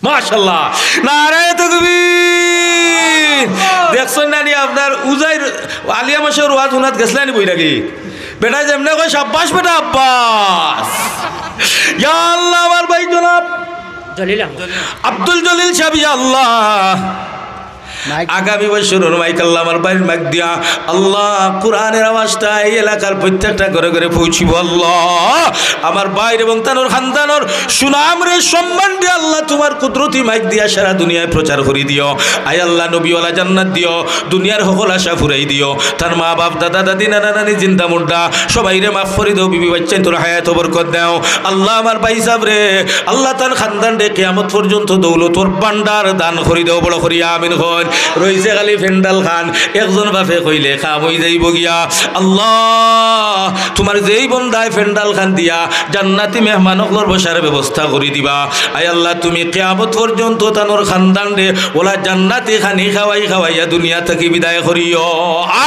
মাশাআল্লাহ। নারায়ে তাকবীর। দেখছইন না নি আপনার উজাইর আলিয়া মাসের ওয়াজ হুনাত গেছলা নি বই লাগি? বেটা যেমনে কয়, "সাব্বাস বেটা আব্বাস।" ইয়া আল্লাহ, আমার ভাই জনাব জলিল আহমদ। আব্দুল জলিল সাহেব, ইয়া আল্লাহ। মাইক। আগামী বছর মাইক আল্লাহ আমার ভাইর মাইক দিয়া, আল্লাহ, কোরআনের আওয়াজটা এই এলাকার প্রত্যেকটা ঘরে ঘরে পৌঁছিবো। আল্লাহ, আমার ভাইর এবং তানোর খানদানোর সুনাম রে, সম্মান রে, আল্লাহ, তোমার কুদরতি মাইক দিয়া সারা দুনিয়ায় প্রচার করি দিও। আয় আল্লাহ, নবীওয়ালা জান্নাত দিও, দুনিয়ার হকল আশা ফুরাই দিও। তার মা বাপ, দাদা দাদি, নানা নানি, জিন্দা মুর্দা, সবাইরে মাফ করি দেও। বিবি বাচ্চাইন্তর হায়াত বরকত দেও। আল্লাহ, আমার ভাই সাহেব রে, আল্লাহ, তান খানদান রে কিয়ামত পর্যন্ত দৌলতর ভান্ডার দান করি দেও, বড় করি আমিন কইন। রইছে খালি প্যান্ডেল খান, একজন বাপে কইলে কাম অই যাইবো গিয়া। আল্লাহ, তোমার যেই বন্দায় প্যান্ডেল খান দিয়া জান্নাতি মেহমান অকলর বসার ব্যবস্থা করি দিবা। আয় আল্লাহ, তুমি কিয়ামত পর্যন্ত তানোর খানদান রে ওলা জান্নাতি খানি খাওয়াই খাওয়াইয়া দুনিয়া থাকি বিদায় করিও।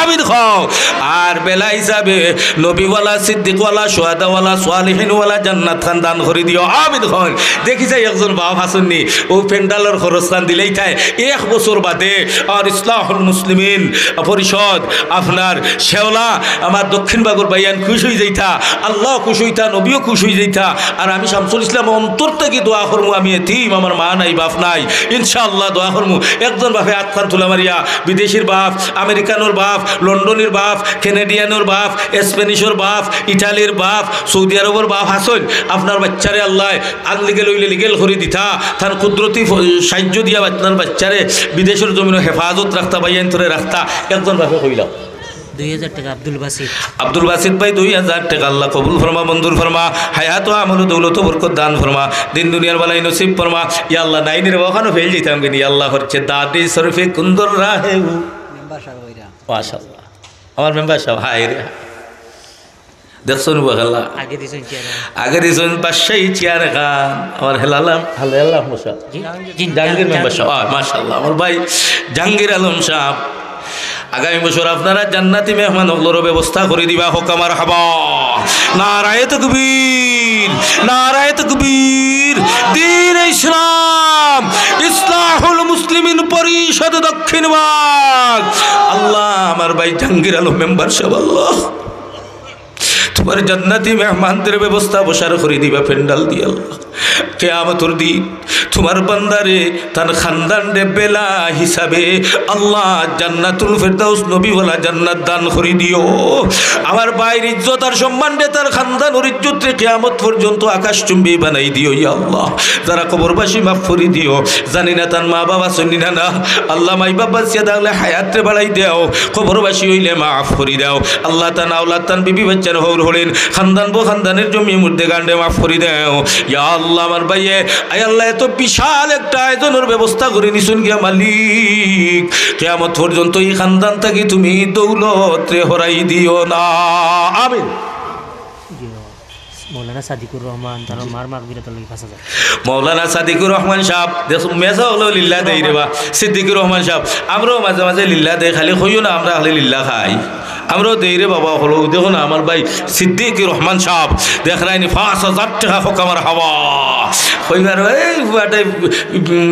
আমিন কও। আর বেলা হিসাবে নবীওয়ালা, সিদ্দিকওয়ালা, শুহাদাওয়ালা, সালিহিনওয়ালা জান্নাত খান দান করি দিও। আমিন কইন। দেখি যাই একজন বাপ আছইন নি, অউ প্যান্ডেলর খরচ খান দিলেই তাই এক বছর বাদে আর ইসলাহুল মুসলিমিন পরিষদ আপনার শেওলা আমার দক্ষিণ বাগর ভাইয়াইন খুশ অই যাইতা, আল্লাহ খুশ অইতা, নবীও খুশ অই যাইতা। আর আমি শামসুল ইসলাম অন্তর থাকি দোয়া করমু, আমি এতিম, আমার মা নাই, বাপ নাই, ইনশাআল্লাহ দোয়া করমু। একজন বাপে আত খান তুলা মারিয়া, বিদেশির বাপ, আমেরিকানোর বাপ, লন্ডনির বাপ, কানাডিয়ানোর বাপ, স্প্যানিশর বাপ, ইটালির বাপ, সৌদি আরবর বাপ আছইন, আপনার বাচ্চারে আল্লাহ আনলিগেল অইলে লিগেল করি দিতা, তান কুদরতি ফ-, সাহায্য দিয়া আপনার বাচ্চারে বিদেশর জমিনো হেফাজত রাখতা, ভাইয়াইন্তরে রাখতা, একজন বাপে কইলাও। দুই হাজার টেকা আব্দুল বাসিত। আব্দুল বাসিত ভাই, দুই হাজার টেকা আল্লাহ কবুল ফরমা, মঞ্জুর ফরমা, হায়াত ও আমল ও দৌলত বরকত দান ফরমা, দিন দুনিয়ার ভালাই নসিব ফরমা। ইয়া আল্লাহ, নাইনি রে বা, অখানো ফেইল যাইতাম গি নি, আল্লাহ করছে দাদি শরীফে কুন্দর রাহে উ। মেম্বার সাব অইরা। মাশাআল্লাহ। আমার মেম্বার সাব, হায় রে। দেখছো নি বা খেলা? আগে দিছইন চেয়ার। আগে দিছইন বাদশাহী চেয়ার খান। আমার হেলালাম, হেলালাম মশা। জি, জি, জাহাঙ্গীর জাহাঙ্গীর। মেম্বার সাব। আহ, মাশাআল্লাহ। আমার ভাই জাহাঙ্গীর আলম সাব। আগামী বছর আপনারা জান্নাতি মেহমান অকলরও ব্যবস্থা করি দিবা, হক আমার হাবা। নারায়ে তাকবীর, নারায়ে তাকবীর। দ্বীন ইসলাম, ইসলাহুল মুসলিমিন পরিষদ দক্ষিণ বাগ। আল্লাহ, আমার ভাই জাহাঙ্গীর আলম মেম্বার সাব, আল্লাহ। তুমার জান্নাতি মেহমানদের ব্যবস্থা বসার করি দিবা প্যান্ডাল দিয়া আল্লাহ। কিয়ামতর দিন তুমার বান্দারে, তান খান্দানরে বেলা হিসাবে আল্লাহ জান্নাতুল ফেরদাউস নবীওয়ালা জান্নাত দান করি দিও। আমার ভাইর ইজ্জত আর সম্মানরে, তার খান্দানর ইজ্জতরে কিয়ামত পর্যন্ত আকাশচুম্বী বানাই দিও, ইয়া আল্লাহ। যারা কবরবাসী মাফ করি দিও, জানি না তান মা বাবা আছইন নি না, না। আল্লাহ মাই বাবা বাঁচিয়া থাকলে হায়াতরে বাড়াই দেও, কবরবাসী অইলে মাফ করি দেও। আল্লাহ তান আওলাদ তান বিবি বাচ্চার হউর হরিণ খান্দান বউ খান্দানের জমিয়ে মুর্দেগানরে মাফ করি দেও। ইয়া আল্লাহ আমার ভাইয়ে, আয় আল্লাহ এত বিশাল একটা আয়োজনর ব্যবস্থা করি নিছইন গিয়া মালিক, কিয়ামত পর্যন্ত ই খান্দান থাকি তুমি দৌলতরে হরাই দিও না। আমিন। জি বাবা। মৌলানা সাদিকুর রহমান, তার মার মাগফিরাতর লাগি পাঁচ হাজার। মৌলানা সাদিকুর রহমান সাহেব, দেখো, মেসা অকলেও লিল্লা দেই রে বা। সিদ্দিকুর রহমান সাহেব, আমরাও মাঝে মাঝে লিল্লা দেই, খালি কইও না আমরা খালি লিল্লা খাই। আমরাও দেই রে বাবা, অকলেও দেখো না, আমার ভাই সিদ্দিকুর রহমান সাহেব, দেখরায়নি পাঁচ হাজার টেকা হক আমার হাবা। কইবার, এই ফুয়াটাই,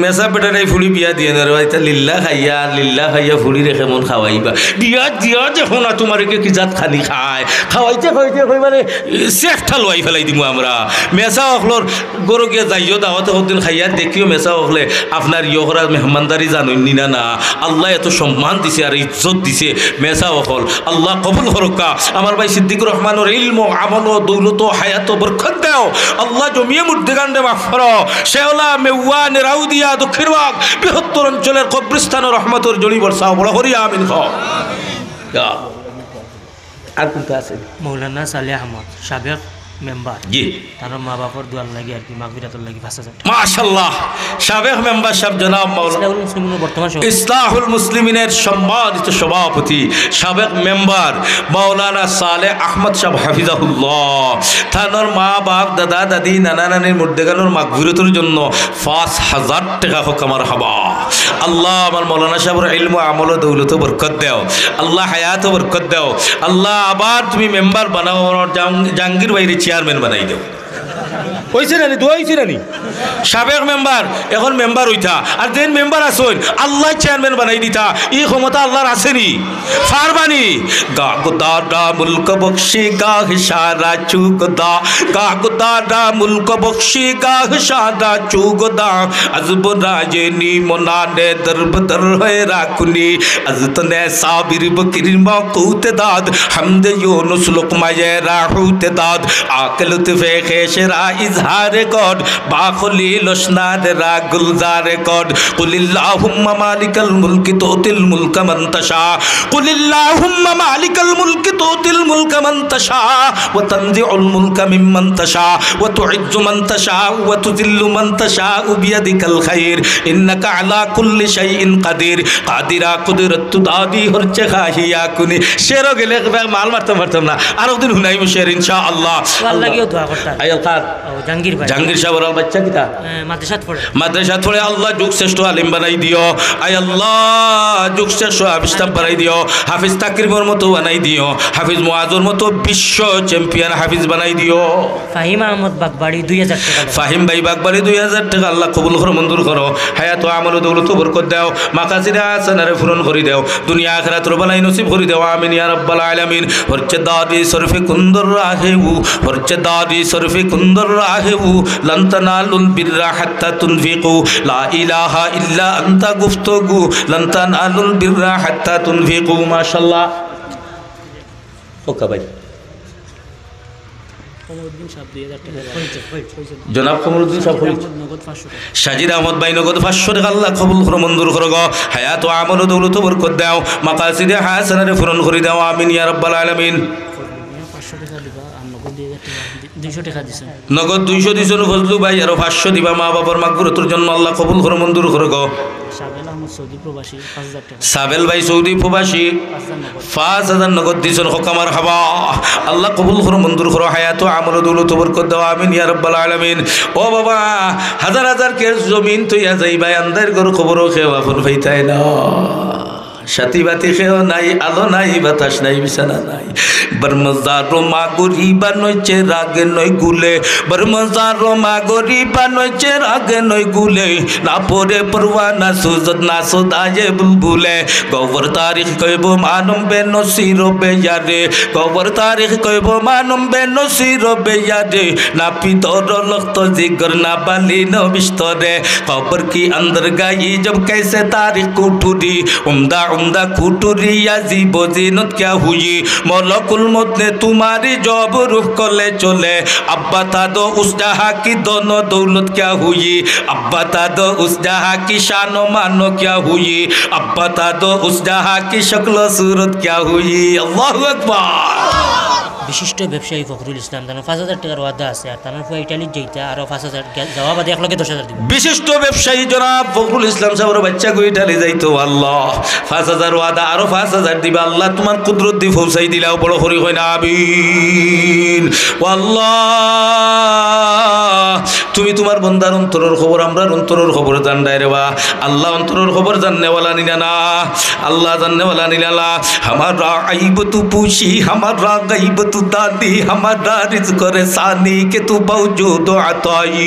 মেসা বেটাটাই ফুড়ি বিয়া দিয়ার না রে বা, ইতা লিল্লা খাইয়া, লিল্লা খাইয়া ফুড়িরে কেমন খাওয়াইবা? দিয়া, দিয়া দেখো না তুমারে কে কি জাত খানি খায়। খাওয়াইতে, খাওয়াইতে, কইবারে, চেষ্টা লওয়াই ফেলাই দিমু আমরা। মেসা অকলর ঘরো গিয়া যাইও, দাওয়াতে হকদিন খাইয়া দেখিও, মেসা অকলে আপনার ইয়ো করা মেহমানদারি জানইন নি না, না। আল্লায় এত সম্মান দিছে আর ইজ্জত দিছে, মেসা অকল। আল্লাহ কবুল করউক্কা। আমার ভাই সিদ্দিকুর রহমানর ইলমো, আমলো, দৌলতো, হায়াতো বরকত দেও। আল্লাহ জমিয়ে মুর্দেগানরে মাফ করো। শেওলা, মেওয়া, নেরাউদিয়া, দক্ষিণবাগ, বৃহত্তর অঞ্চলের কবরস্থানো রহমতর জড়ি বরসাও, বড় করি আমিন কও। ইয়া। আর কুনটা আছে? মৌলানা সালেহ আহমদ, সাবেক মেম্বার। জি। তার মা বাপর দোয়ার লাগি আর কি, মাগফিরাতর লাগি পাঁচ হাজার। মাশাআল্লাহ, সাবেক মেম্বার সাহেব জনাব মাওলানা ইসলাহুল মুসলিমিনের বর্তমান সভাপতি। ইসলাহুল মুসলিমিনের সম্মানিত সভাপতি, সাবেক মেম্বার মাওলানা সালেহ আহমদ সাহেব হাফিজাহুল্লাহ, তানর মা বাপ, দাদা দাদি, নানা নানির মুর্দেগানর মাগফিরাতর জন্য পাঁচ হাজার টেকা হক আমার হাবা। আল্লাহ আমার মৌলানা সাহেবর ইলমো আমলো দৌলতো বরকত দেও। আল্লাহ হায়াতো বরকত দেও। আল্লাহ আবার তুমি মেম্বার বানাও, আমার জাহাং-, জাহাঙ্গীর ভাইরে চেয়ারম্যান বানাই দেও। অইছে না নি? দোয়া অইছে না নি? সাবেক মেম্বার, এখন মেম্বার অইতা। আর যেইন মেম্বার আছইন, আল্লায় চেয়ারম্যান বানাই দিতা। ই ক্ষমতা আল্লার আছে নি? পারবা নি? گاہ گدارا ملک بخشی گاہ شارا چو گدا، گاہ گدارا ملک بخشی گاہ شارا چو گدا، از برای نیم و نان در بدر ہے راکنی، از تن صابر بکر ما قوت داد، حمد یونس لقمہ راحوت داد، آ کہ لطف خویش را اظہار کرد، با خلیل و شنار را گلزار کرد. قل اللهم مالک الملک تؤتی الملک من تشاء. قل اللهم مالک الملک تؤتی الملک من تشاء و تنزع الملک ممن تشاء و تعز من تشاء و تذل من تشاء بیدک الخیر انک علی کل شیء قدیر. قادرا قدرت تو دادی ہرچہ خواہی یا کنی. শেরও গেলে এক ব্যাগ মাল মারতাম পারতাম না। আরক দিন হুনাইমু শের ইনশাআল্লাহ। ও আল্লাহ গিয়েও দোয়া করতাম। আই আলকার। ও, জাহাঙ্গীর ভাই। জাহাঙ্গীর সাহেবর আল বাচ্চা কিতা? এ, মাদ্রাসাত পড়ে। মাদ্রাসাত পড়ে। আল্লাহ যুগ শ্রেষ্ঠ আলিম বানাই দিও। আই আল্লাহ যুগ শ্রেষ্ঠ হাফিজ সাহেব বানাই দিও। হাফিজ তাকরিমর মতো বানাই দিও। হাফিজ মুআজর মতো বিশ্ব চ্যাম্পিয়ন হাফিজ বানাই দিও। ফাহিম আহমদ বাগবাড়ি দুই হাজার টেকা দেন। ফাহিম ভাই বাগবাড়ি দুই হাজার টেকা আল্লাহ কবুল করো, মঞ্জুর করো। হায়াত ও আমল ও দৌলত বরকত দাও। মাকাসিদে হাসানারে পূরণ করি দাও। দুনিয়া আখিরাতর ভালাই নসিব করি দাও। আমিন ইয়া রাব্বাল আলামিন। হরচে দাদি শরফে কুন্দর রাহে উ, হরচে দাদি শরফে কুন্দর রাহে উ, লান তানালুল বিররা হাত্তা তুনফিকু, লা ইলাহা ইল্লা আনতা গুফতগু, লান তানালুল বিররা হাত্তা তুনফিকু। মাশাআল্লাহ। ওকে ভাই। কমরুদ্দিন সাহেব দুই হাজার টেকা। জনাব কমরুদ্দিন সাহেব সাজিদ কইছে। আহমদ নগদ পাঁচশো টেকা। সাজিদ আহমদ ভাই নগদ পাঁচশো টেকা আল্লাহ কবুল করো, মঞ্জুর করো গো। হায়াত ও আমল ও দৌলত বরকত দাও। মাকাসিদে হাসানারে পূরণ করি দাও। আমিন ইয়া রাব্বাল আলামিন। পাঁচশো টেকা দিবা আর নগদ দুই হাজার টেকা, দুইশো টেকা দিছেন। নগদ দুইশো দিছইন ফজলু ভাই, আরো পাঁচশো দিবা মা বাবার মাগফিরাতর জন্য। আল্লাহ কবুল করো, মঞ্জুর করো গো। সাবেল আহমদ সৌদি প্রবাসী, পাঁচ হাজার টেকা। সাবেল ভাই সৌদি প্রবাসী, পাঁচ হাজার নগদ। পাঁচ হাজার নগদ দিছইন, হক আমার হাবা। আল্লাহ কবুল করো, মঞ্জুর করো, হায়াত ও আমল ও দৌলত বরকত দাও। আমিন ইয়া রাব্বাল আলামিন। ও বাবা, হাজার হাজার কের জমিন থইয়া যাইবায়, আন্দাইর ঘর কবরো কেউ আপন পাইতায় না। সাথী বাতি কেউ নাই, আলো নাই, বাতাস নাই, বিছানা নাই। বরমজারো মা গরিবা নয়, চেরাগ নয় গুলে। বরমজারো মা গরিবা নয়, চেরাগ নয় গুলে। না পড়ে পরোয়ানা সুজদ, না সদায়ে বুলবুলে। গবর তারিখ কইব মানম বে নসির বে ইয়ারে। গবর তারিখ কইব মানম বে নসির বে ইয়ারে। না পিতর লক্ত জিগর, না বালি ন বিস্তরে। কবর কি অন্দর গাই জব কেসে তারিখ কুঠুরি। উমদা উমদা কুঠুরি আজিব জিনত কিয়া হুই। মলকুল মউত নে তুমারি জব রুহ কলে চলে। আব্বা তা দো উস জাহা কি দোনো দৌলত কিয়া হুই। আব্বা তা দো উস জাহা কি শান ও মান কিয়া হুই। আব্বা তা দো উস জাহা কি শক্ল সুরত কিয়া হুই। আল্লাহু আকবার। বিশিষ্ট ব্যবসায়ী ফখরুল ইসলাম, তান পাঁচ হাজার টেকার ওয়াদা আছে, আর তান ফুয়া ইটালিত যাইতা, আরো পাঁচ হাজার গে-, যাওয়া বাদে এক লগে দশ হাজার দিবা। বিশিষ্ট ব্যবসায়ী জনাব ফখরুল ইসলাম সাবর বাইচ্চা গু ইটালি যাইতো, আল্লাহ, পাঁচ হাজার ওয়াদা, আরো পাঁচ হাজার দিবা, আল্লাহ, তুমার কুদরত দি পৌঁছাই দিলাও, বড় করি কইন আমিন। ও আল্লাহ, তুমি তুমার বন্দার অন্তরর খবর, আমরার অন্তরর খবর জানরায় রেবা। আল্লাহ, অন্তরর খবর জাননেওয়ালা নি না, আল্লাহ, জাননেওয়ালা নি না। হামারা আইব তু পুশি, হামারা গাইব তু দানি, হামারা রিজক রেসানি কে তু বাওজুদ আতাই।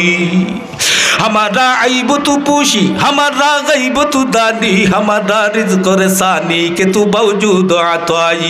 হামারা আইব তু পুশি, হামারা গাইব তু দানি, হামারা রিজক রেসানি কে তু বাওজুদ আতাই।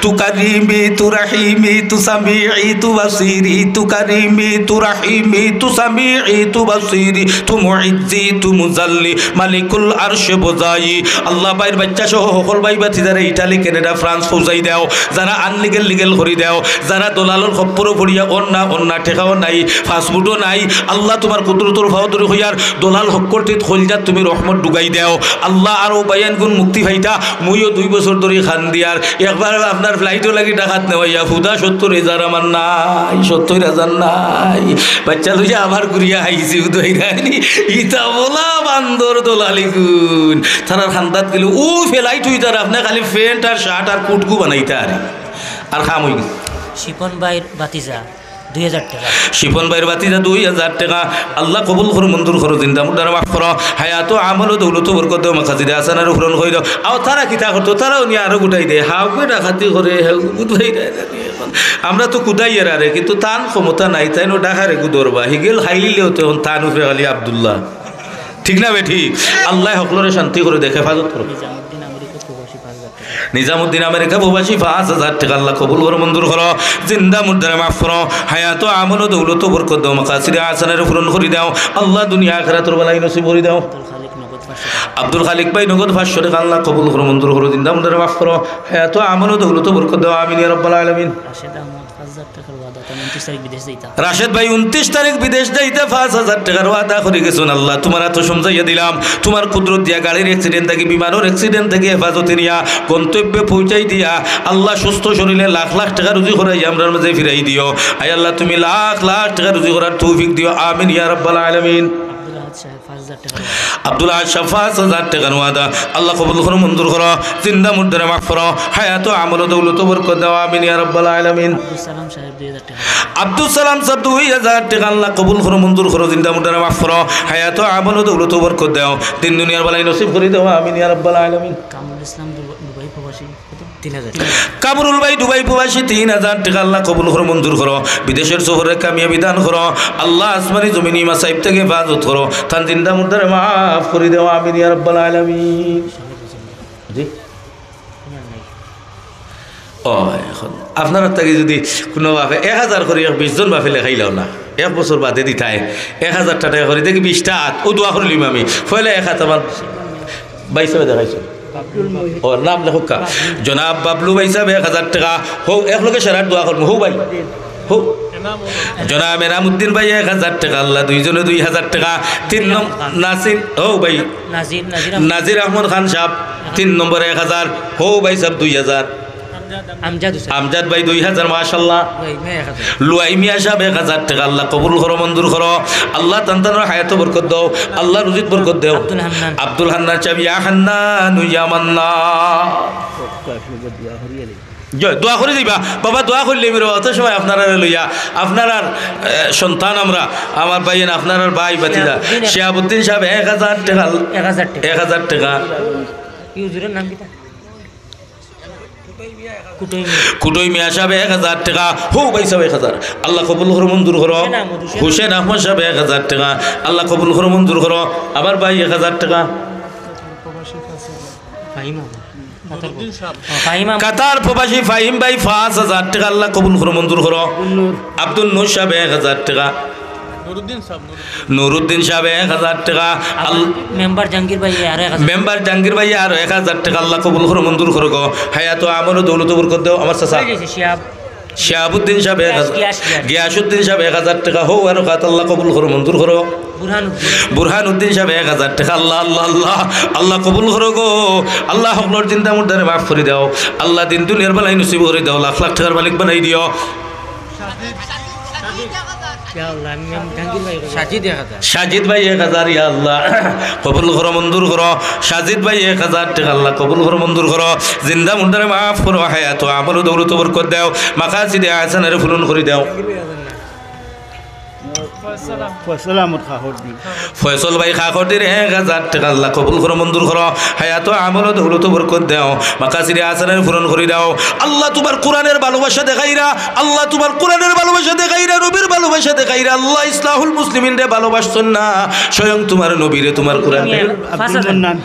তু করিমি, তু রহিমি, তু সামিঈ, তু বসিরি, তু করিমি, তু রহিমি, তু সামিঈ, তু বসিরি, তু মুইজ্জি, তু মুজাল্লি, মালিকুল আরশে বজাই। আল্লাহ, ভাইর বাইচ্চা সহ হকল ভাই ভাতিজারে ইটালি, কানাডা, ফ্রান্স পৌঁছাই দেও। যারা আনলিগেল লিগেল করি দেও, যারা দলালর খপ্পরো পড়িয়া অন্না অন্না টেকাও নাই, পাসপোর্টও নাই, আল্লাহ, তুমার কুদরতর ফাও ধরি কইয়ার দলাল হক্করটিত কইলজাত তুমি রহমত ঢুকাই দেও। আল্লাহ, আর অউ ভাইয়াইনগুন মুক্তি পাইতা। মুইও দুই বছর ধরি কান্দিয়ার, একবার আপনার ফ্লাইটও লাগি ঢাকাত নেওয়াইয়া, হুদা সত্তর হাজার আমার নাই, সত্তর হাজার নাই। বাইচ্চা লইয়া আবার ঘুরিয়া আইছি, বুঝাই দেয়নি? ইতা বলা বান্দর দলালিগুন। তারার কান্দাত গেলে অউ ফ্লাইট অইতার, আপনে খালি প্যান্ট আর শার্ট আর কোটগু বানাইতা আর, আর কাম অইগেছে। শিপন ভাইর ভাতিজা দুই হাজার টেকা। শিপন ভাইর ভাতিজা দুই হাজার টেকা। আল্লাহ কবুল করো, মঞ্জুর করো, জিন্দা মুর্দারে মাফ করো। হায়াত ও আমল ও দৌলত বরকত দেও, মাকাসিদে হাসানারে পূরণ করি দেও। আও তারা কিতা করতো, তারাও নিয়া আরো গুটাই দেয়। হাউকে ডাকাতি করে, হাউ বুঝাই দেয় না নি এখন। আমরা তো কুদাই এরারে, কিন্তু তান ক্ষমতা নাই, তাইন অউ ডাকারে গু ধরবা। হিগেল খাইলিলেও তো এখন তান উপরে খালি আব্দুল্লাহ। ঠিক না বেঠিক? আল্লাহ হকলরে শান্তি করে দেখ, হেফাজত করো। নিজামুদ্দিন আমেরিকা প্রবাসী পাঁচ হাজার টেকা। নিজামুদ্দিন আমেরিকা প্রবাসী পাঁচ হাজার টেকা, আল্লাহ কবুল করো, মঞ্জুর করো, জিন্দা মুর্দারে মাফ করো, হায়াত ও আমল ও দৌলত ও বরকত দেও, মাকাসিদে হাসানারে পূরণ করি দেও, আল্লাহ দুনিয়া আখিরাতর ভালাই নসিব করি দেও। আব্দুল খালিক নগদ পাঁচশো টেকা। আব্দুল খালিক ভাই নগদ পাঁচশো টেকা, আল্লাহ কবুল করো, মঞ্জুর করো, জিন্দা মুর্দারে মাফ করো, হায়াত ও আমল ও দৌলত ও বরকত দেও, আমিন ইয়া রাব্বাল আলামিন। রাশেদ আহমদ পাঁচ হাজার টেকার ওয়াদা, তান ঊনত্রিশ তারিখ বিদেশ যাইতা। রাশেদ ভাই ঊনত্রিশ তারিখ বিদেশ যাইতা, পাঁচ হাজার টেকার ওয়াদা করি গেছইন। আল্লাহ, তুমার আতো সমজাইয়া দিলাম, তুমার কুদরত দিয়া গাড়ির accident থাকি, বিমানর accident থাকি হেফাজতে নিয়া গন্তব্যে পৌঁছাই দিয়া, আল্লাহ, সুস্থ শরীরে লাখ লাখ টেকা রুজি করাই আমরার মাঝে ফিরাই দিও। আয় আল্লাহ, তুমি লাখ লাখ টেকা রুজি করার তৌফিক দিও। আমিন ইয়া রাব্বাল আলামিন। আব্দুল আহাদ সাহেব পাঁচ হাজার টেকার ওয়াদা। আব্দুল আহাদ সাহেব পাঁচ হাজার টেকার ওয়াদা। আল্লাহ কবুল করো, মঞ্জুর করো, জিন্দা মুর্দারে মাফ করো, হায়াত ও আমল ও দৌলত ও বরকত দেও। আমিন ইয়া রাব্বাল আলামিন। আব্দুল সালাম সাহেব দুই হাজার টেকা। আব্দুল সালাম সাহেব দুই হাজার টেকা, আল্লাহ কবুল করো, মঞ্জুর করো, জিন্দা মুর্দারে মাফ করো, হায়াত ও আমল ও দৌলত ও বরকত দেও, দিন দুনিয়ার ভালাই নসিব করি দেও। আমিন ইয়া রাব্বাল আলামিন। কামরুল ইসলাম দুবা-, দুবাই প্রবাসী, কত? তিন হাজার। কামরুল ভাই দুবাই প্রবাসী তিন হাজার টেকা, আল্লাহ কবুল করো, মঞ্জুর করো, বিদেশর সফরে কামিয়াবি দান করো, আল্লাহ আসমানি জমিনি মাসাইব থাকি হেফাজত করো, তান জিন্দা মুর্দারে মাফ করি দেও। আমিন ইয়া রাব্বাল আলামিন। জি। ও, এখন আপনারার থাকি যুদি কুনু বাপে এক হাজার করি এক বিশ জন বাপে লেখাইলাও না, এক বছর বাদে দিতায়, এক হাজার টেকা করি দেখি বিশটা আত, অউ দোয়া করিলিমু আমি। পয়লা এক আত আমার ভাই সাহেবে দেখাইছো। ও, নাম লেখউক্কা। জনাব বাবলু ভাই সাহেব এক হাজার টেকা। হউ, এক লগে সারার দোয়া করমু। হউ ভাই। হউ। জনাব এনামুদ্দিন ভাই এক হাজার টেকা, আল্লাহ দুইজনে দুই হাজার টেকা। তিন নম-, নাসির, হউ ভাই। নাজির, নাজির আহমদ। নাজির আহমদ খান সাহেব তিন নম্বরে এক হাজার। হউ ভাই সাহেব দুই হাজার। আমজাদ হোসেন। আমজাদ ভাই দুই হাজার, মাশাআল্লাহ। লুয়াই মিয়া এক হাজার। লুয়াই মিয়া সাহেব এক হাজার টেকা, আল্লাহ কবুল করো, মঞ্জুর করো। আল্লাহ তান তানর হায়াতো বরকত দেও, আল্লাহ রুজিত বরকত দেও। আব্দুল হান্নান। আব্দুল হান্নান সাহেব, ইয়া হান্নান, ইয়া মান্নান। জয়, দোয়া করি দিবা। বাবা, দোয়া করিলিমু রে, অত সময় আপনারারে লইয়া, আপনারার, এ, সন্তান আমরা, আমার ভাইয়াইন, আপনারার ভাই, ভাতিজা। শিহাবুদ্দিন। শিহাবুদ্দিন সাহেব এক হাজার টেকা। এক হাজার টেকা। এক হাজার টেকা। ই হুজুরের নাম কিতা? কুটই মিয়া। কুটই মিয়া সাবে এক হাজার টেকা। হো ভাই সাবে এক হাজার। আল্লাহ কবুল করো, মঞ্জুর করো। হুসেন আহমদ, হুসেন হুসেন আহমদ সাবে এক হাজার টেকা। আল্লাহ কবুল করো, মঞ্জুর করো। আবার ভাই এক হাজার টেকা। ফাহিম আহমদ। ও, ফাহিম আহমদ। কাতার প্রবাসী ফাহিম ভাই পাঁচ হাজার টেকা। আল্লাহ কবুল করো, মঞ্জুর করো। আব্দুল নূর সাবে এক হাজার টেকা। নুরুদ্দিন সাব, নুরুদ্দিন। নুরুদ্দিন সাবে এক হাজার টেকা। আল- মেম্বার জাহাঙ্গীর ভাই আরো এক হাজার। মেম্বার জাহাঙ্গীর ভাই আরো এক হাজার টেকা। আল্লাহ কবুল করো, মঞ্জুর করো গো। হায়াত ও আমল ও দৌলত বরকত দেও। আমার চাচা। হয়ে গেছে, শিহাব। শিহাবুদ্দিন সাহেব এক হাজার, গিয়াস, গিয়াস। গিয়াসুদ্দিন সাহেব এক হাজার টেকা। হো, আরো খাত আল্লাহ কবুল করো, মঞ্জুর করো। বুরহানুদ্দিন। বুরহানুদ্দিন সাহেব এক হাজার টেকা। আল্লাহ, আল্লাহ, আল্লাহ, আল্লাহ কবুল করো গো। আল্লাহ হকলর জিন্দা মুর্দারে মাফ করি দাও। আল্লাহ দিন দুনিয়ার বালাই নসিব করি দাও। লাখ লাখ টেকার মালিক বানাই দিও। ইয়া আল্লাহ, আমি, আমি জাহাঙ্গীর ভাই। সাজিদ এক হাজার। সাজিদ ভাই এক হাজার, ইয়া আল্লাহ, কবুল করো, মঞ্জুর করো। সাজিদ ভাই এক হাজার টেকা, আল্লাহ কবুল করো, মঞ্জুর করো। জিন্দা মুর্দারে মাফ করো, হায়াত ও আমল ও দৌলত বরকত দাও, মাকাসিদে আহসানরে পূরণ করি দাও। ফয়সাল আহমদ খাহরদির। ফয়সল ভাই খাকরদির এক হাজার টেকা, আল্লাহ কবুল করো, মঞ্জুর করো। হায়াত ও আমল ও দৌলত বরকত দাও, মাকাসিদে আহসানরে পূরণ করি দাও। আল্লাহ তুমার কোরআনের ভালোবাসা দেখাইরা, আল্লাহ তুমার কোরআনের ভালোবাসা দেখাইরা, নবীর ভালোবাসা দেখাইরা। আল্লাহ ইসলাহুল মুসলিমিনরে ভালোবাসছন না, স্বয়ং তুমার নবীরে, তুমার কোরআনরে। পাঁচ হাজার। আব্দুল মান্নান।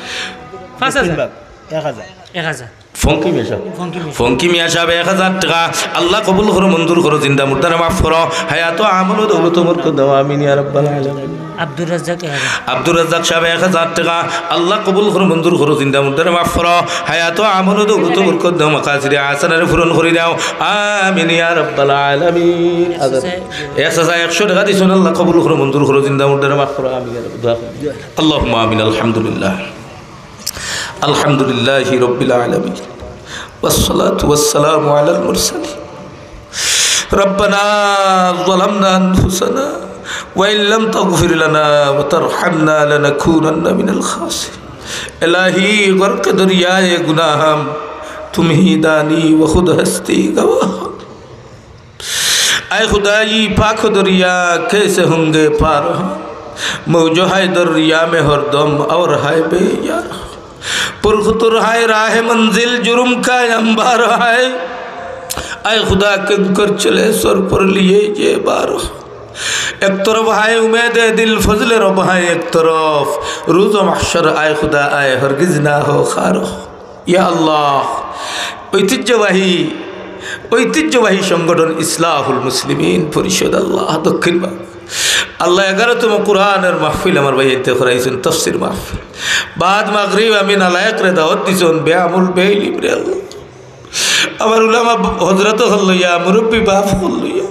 পাঁচ হাজার। এক হাজার। এক হাজার। ফঙ্কি মিয়া সাহেব। ফঙ্কি মিয়া। ফঙ্কি মিয়া সাহেব এক হাজার টেকা। আল্লাহ কবুল করো, মঞ্জুর করো, জিন্দা মুর্দারে মাফ করো, হায়াত ও আমল ও দৌলত বরকত দাও। আমিন ইয়া রাব্বাল আলামিন। আব্দুর রাজ্জাক এক হাজার। আব্দুর রাজ্জাক সাহেব এক হাজার টেকা। আল্লাহ কবুল করো, মঞ্জুর করো, জিন্দা মুর্দারে মাফ করো, হায়াত ও আমল ও দৌলত বরকত দাও, মাকাসিদে আহসানরে পূরণ করি দাও। আমিন ইয়া রাব্বাল আলামিন। এক হাজার। এক হাজার একশো টেকা দিছন, আল্লাহ কবুল করো, মঞ্জুর করো, জিন্দা মুর্দারে মাফ করো। আমিন ইয়া রাব্বাল আলামিন। আল্লাহুম্মা আমিন। আলহামদুলিল্লাহ। الحمد لله رب العالمين، والصلاة والسلام على المرسلين. ربنا ظلمنا أنفسنا وإن لم تغفر لنا وترحمنا لنكونن من الخاسرين. الہی غرق دریائے گناہم، تم ہی دانی و خود ہستی گواہ. اے خدائی، پاک دریا کیسے ہوں گے پار ہم، موج ہے دریا میں ہر دم اور ہے بے یار. پرخطر ہے راہ منزل، جرم کا انبار ہے. اے خدا، کن کر چلے سر پر لیے یہ بار. ایک طرف ہے امید دل فضل رب ہے، ایک طرف روز محشر. اے خدا، اے ہرگز نہ ہو خوار. ইয়া আল্লাহ, ঐতিহ্যবাহী, ঐতিহ্যবাহী সংগঠন ইসলাহুল মুসলিমিন পরিষদ, আল্লাহ, দক্ষিণবাগ, আল্লাহ, এগারোতম কোরআনের মাহফিল আমার ভাইয়াইন্তে করাইছইন, তফসির মাহফিল। বাদ মাগরিব আমি নালায়েকরে দাওয়াত দিছইন, বেআমল, বেইলিমরে, আল্লাহ. আমার উলামা হজরত অকল লইয়া, মুরব্বী বাপ অকল লইয়া,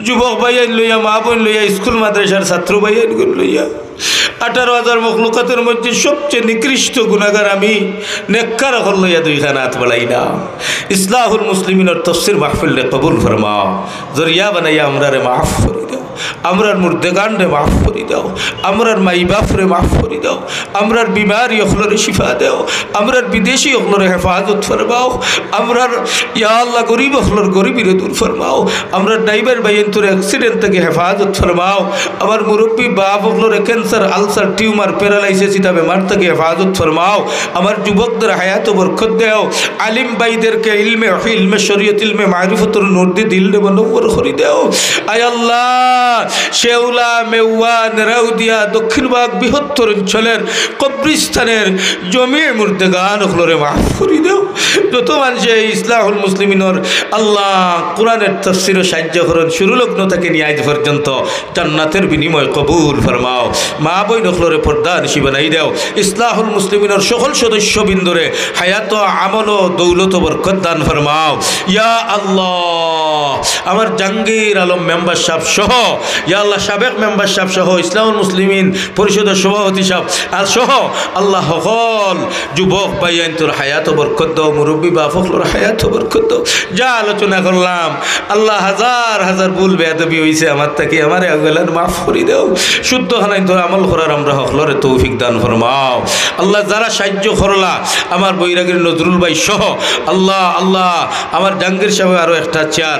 যুবক ভাইয়াইন লইয়া, মা বইন লইয়া, স্কুল মাদ্রাসার ছাত্র ভাইয়াইনগুন লইয়া, আঠারো হাজার মখলুকাতর মধ্যে সবচেয়ে নিকৃষ্ট গুনাগার আমি, নেককার অকল লইয়া দুইখান আত বাড়াইলাম. ইসলাহুল মুসলিমিনর তফসির মাহফিলরে কবুল ফরমাও, জরিয়া বানাইয়া আমরারে মাফ করি দাও, আমরার মুর্দেগানরে মাফ করি দাও, আমরার মাই বাপরে মাফ করি দাও, আমরার বিমারি অকলরে শিফা দেও, আমরার বিদেশি অকলরে হেফাজত ফরমাও, আমরার, ইয়া আল্লাহ, গরিব অকলর গরিবিরে দূর ফরমাও, আমরার ড্রাইভার ভাইয়াইন্তরে accident থাকি হেফাজত ফরমাও, আমার মুরব্বী বাপ অকলরে cancer, ulcer, tumor, paralysis ইতা বেমার থাকি হেফাজত ফরমাও, আমার যুবকদের হায়াত বরকত দেও, আলিম ভাইদেরকে ইলমে, ইলমে শরীয়ত, ইলমে মারিফতর নূর দি দিলরে মুনব্বর করি দেও। আয় আল্লাহ, শেওলা, মেওয়া, নেরাউদিয়া, দক্ষিণবাগ বৃহত্তর অঞ্চলের কবরিস্তানের জমি মুর্দেগান অকলরে মাফ করি দেও। যত মানষে ইসলাহুল মুসলিমিনর, আল্লাহ, কোরআনের তফসিরো সাহায্য করইন, শুরু লগ্ন থাকি নিয়া আইজ পর্যন্ত, জান্নাতের বিনিময় কবুল ফরমাও। মা বইন অকলরে পর্দানিশি বানাই দেও। ইসলাহুল মুসলিমিনর সকল সদস্যবৃন্দরে হায়াত, আমল, দৌলত, বরকত দান ফরমাও। ইয়া আল্লাহ, আমার জাহাঙ্গীর আলম মেম্বার সাহেব সহ, ইয়া আল্লাহ, সাবেক মেম্বার সাহেব সহ, ইসলাহুল মুসলিমিন পরিষদর সভাপতি সাহেব আর সহ, আল্লাহ, সকল যুবক ভাইয়াইন্তর হায়াত বরকত দাও। মুরব্বী বাপ অকলর হায়াতো বরকত দেও। যা আলোচনা করলাম, আল্লাহ, হাজার হাজার ভুল বেয়াদবি অইছে আমার থাকি, আমারে আগুয়ালান মাফ করি দেও। শুদ্ধ খানাইন্তর আমল করার আমরা হকলরে তৌফিক দান ফরমাও। আল্লাহ, যারা সাহায্য করলা, আমার বৈরাগীর নজরুল ভাই সহ, আল্লাহ, আল্লাহ, আমার জাহাঙ্গীর সাহেব আরো একটা চেয়ার,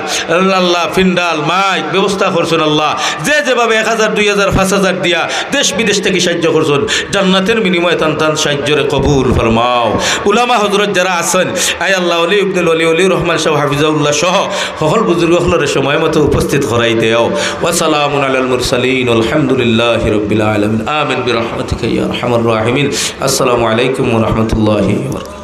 আল্লাহ, পিন্ডাল, মাইক ব্যবস্থা করছইন আল্লাহ, যে যেভাবে এক হাজার, দুই হাজার, পাঁচ হাজার দিয়া দেশ বিদেশ থাকি সাহায্য করছইন, জান্নাতের বিনিময়ে তান তান সাহায্যরে কবুল ফরমাও। উলামা হজরত যারা আছইন, আয় আল্লাহ, অলি ইবনুল অলি, অলি রহমান সাহেব হাফিজাহুল্লাহ সহ হকল বুজুর্গ অকলরে সময় মতো উপস্থিত করাই দেও। ওয়া সালামুন আলাল মুরসালিন, আলহামদুলিল্লাহি রাব্বিল আলামিন। আমিন বিরহমাতিকা ইয়া আরহামার রাহিমিন। আসসালামু আলাইকুম ওয়া রাহমাতুল্লাহি ওয়া বারাকাতুহু।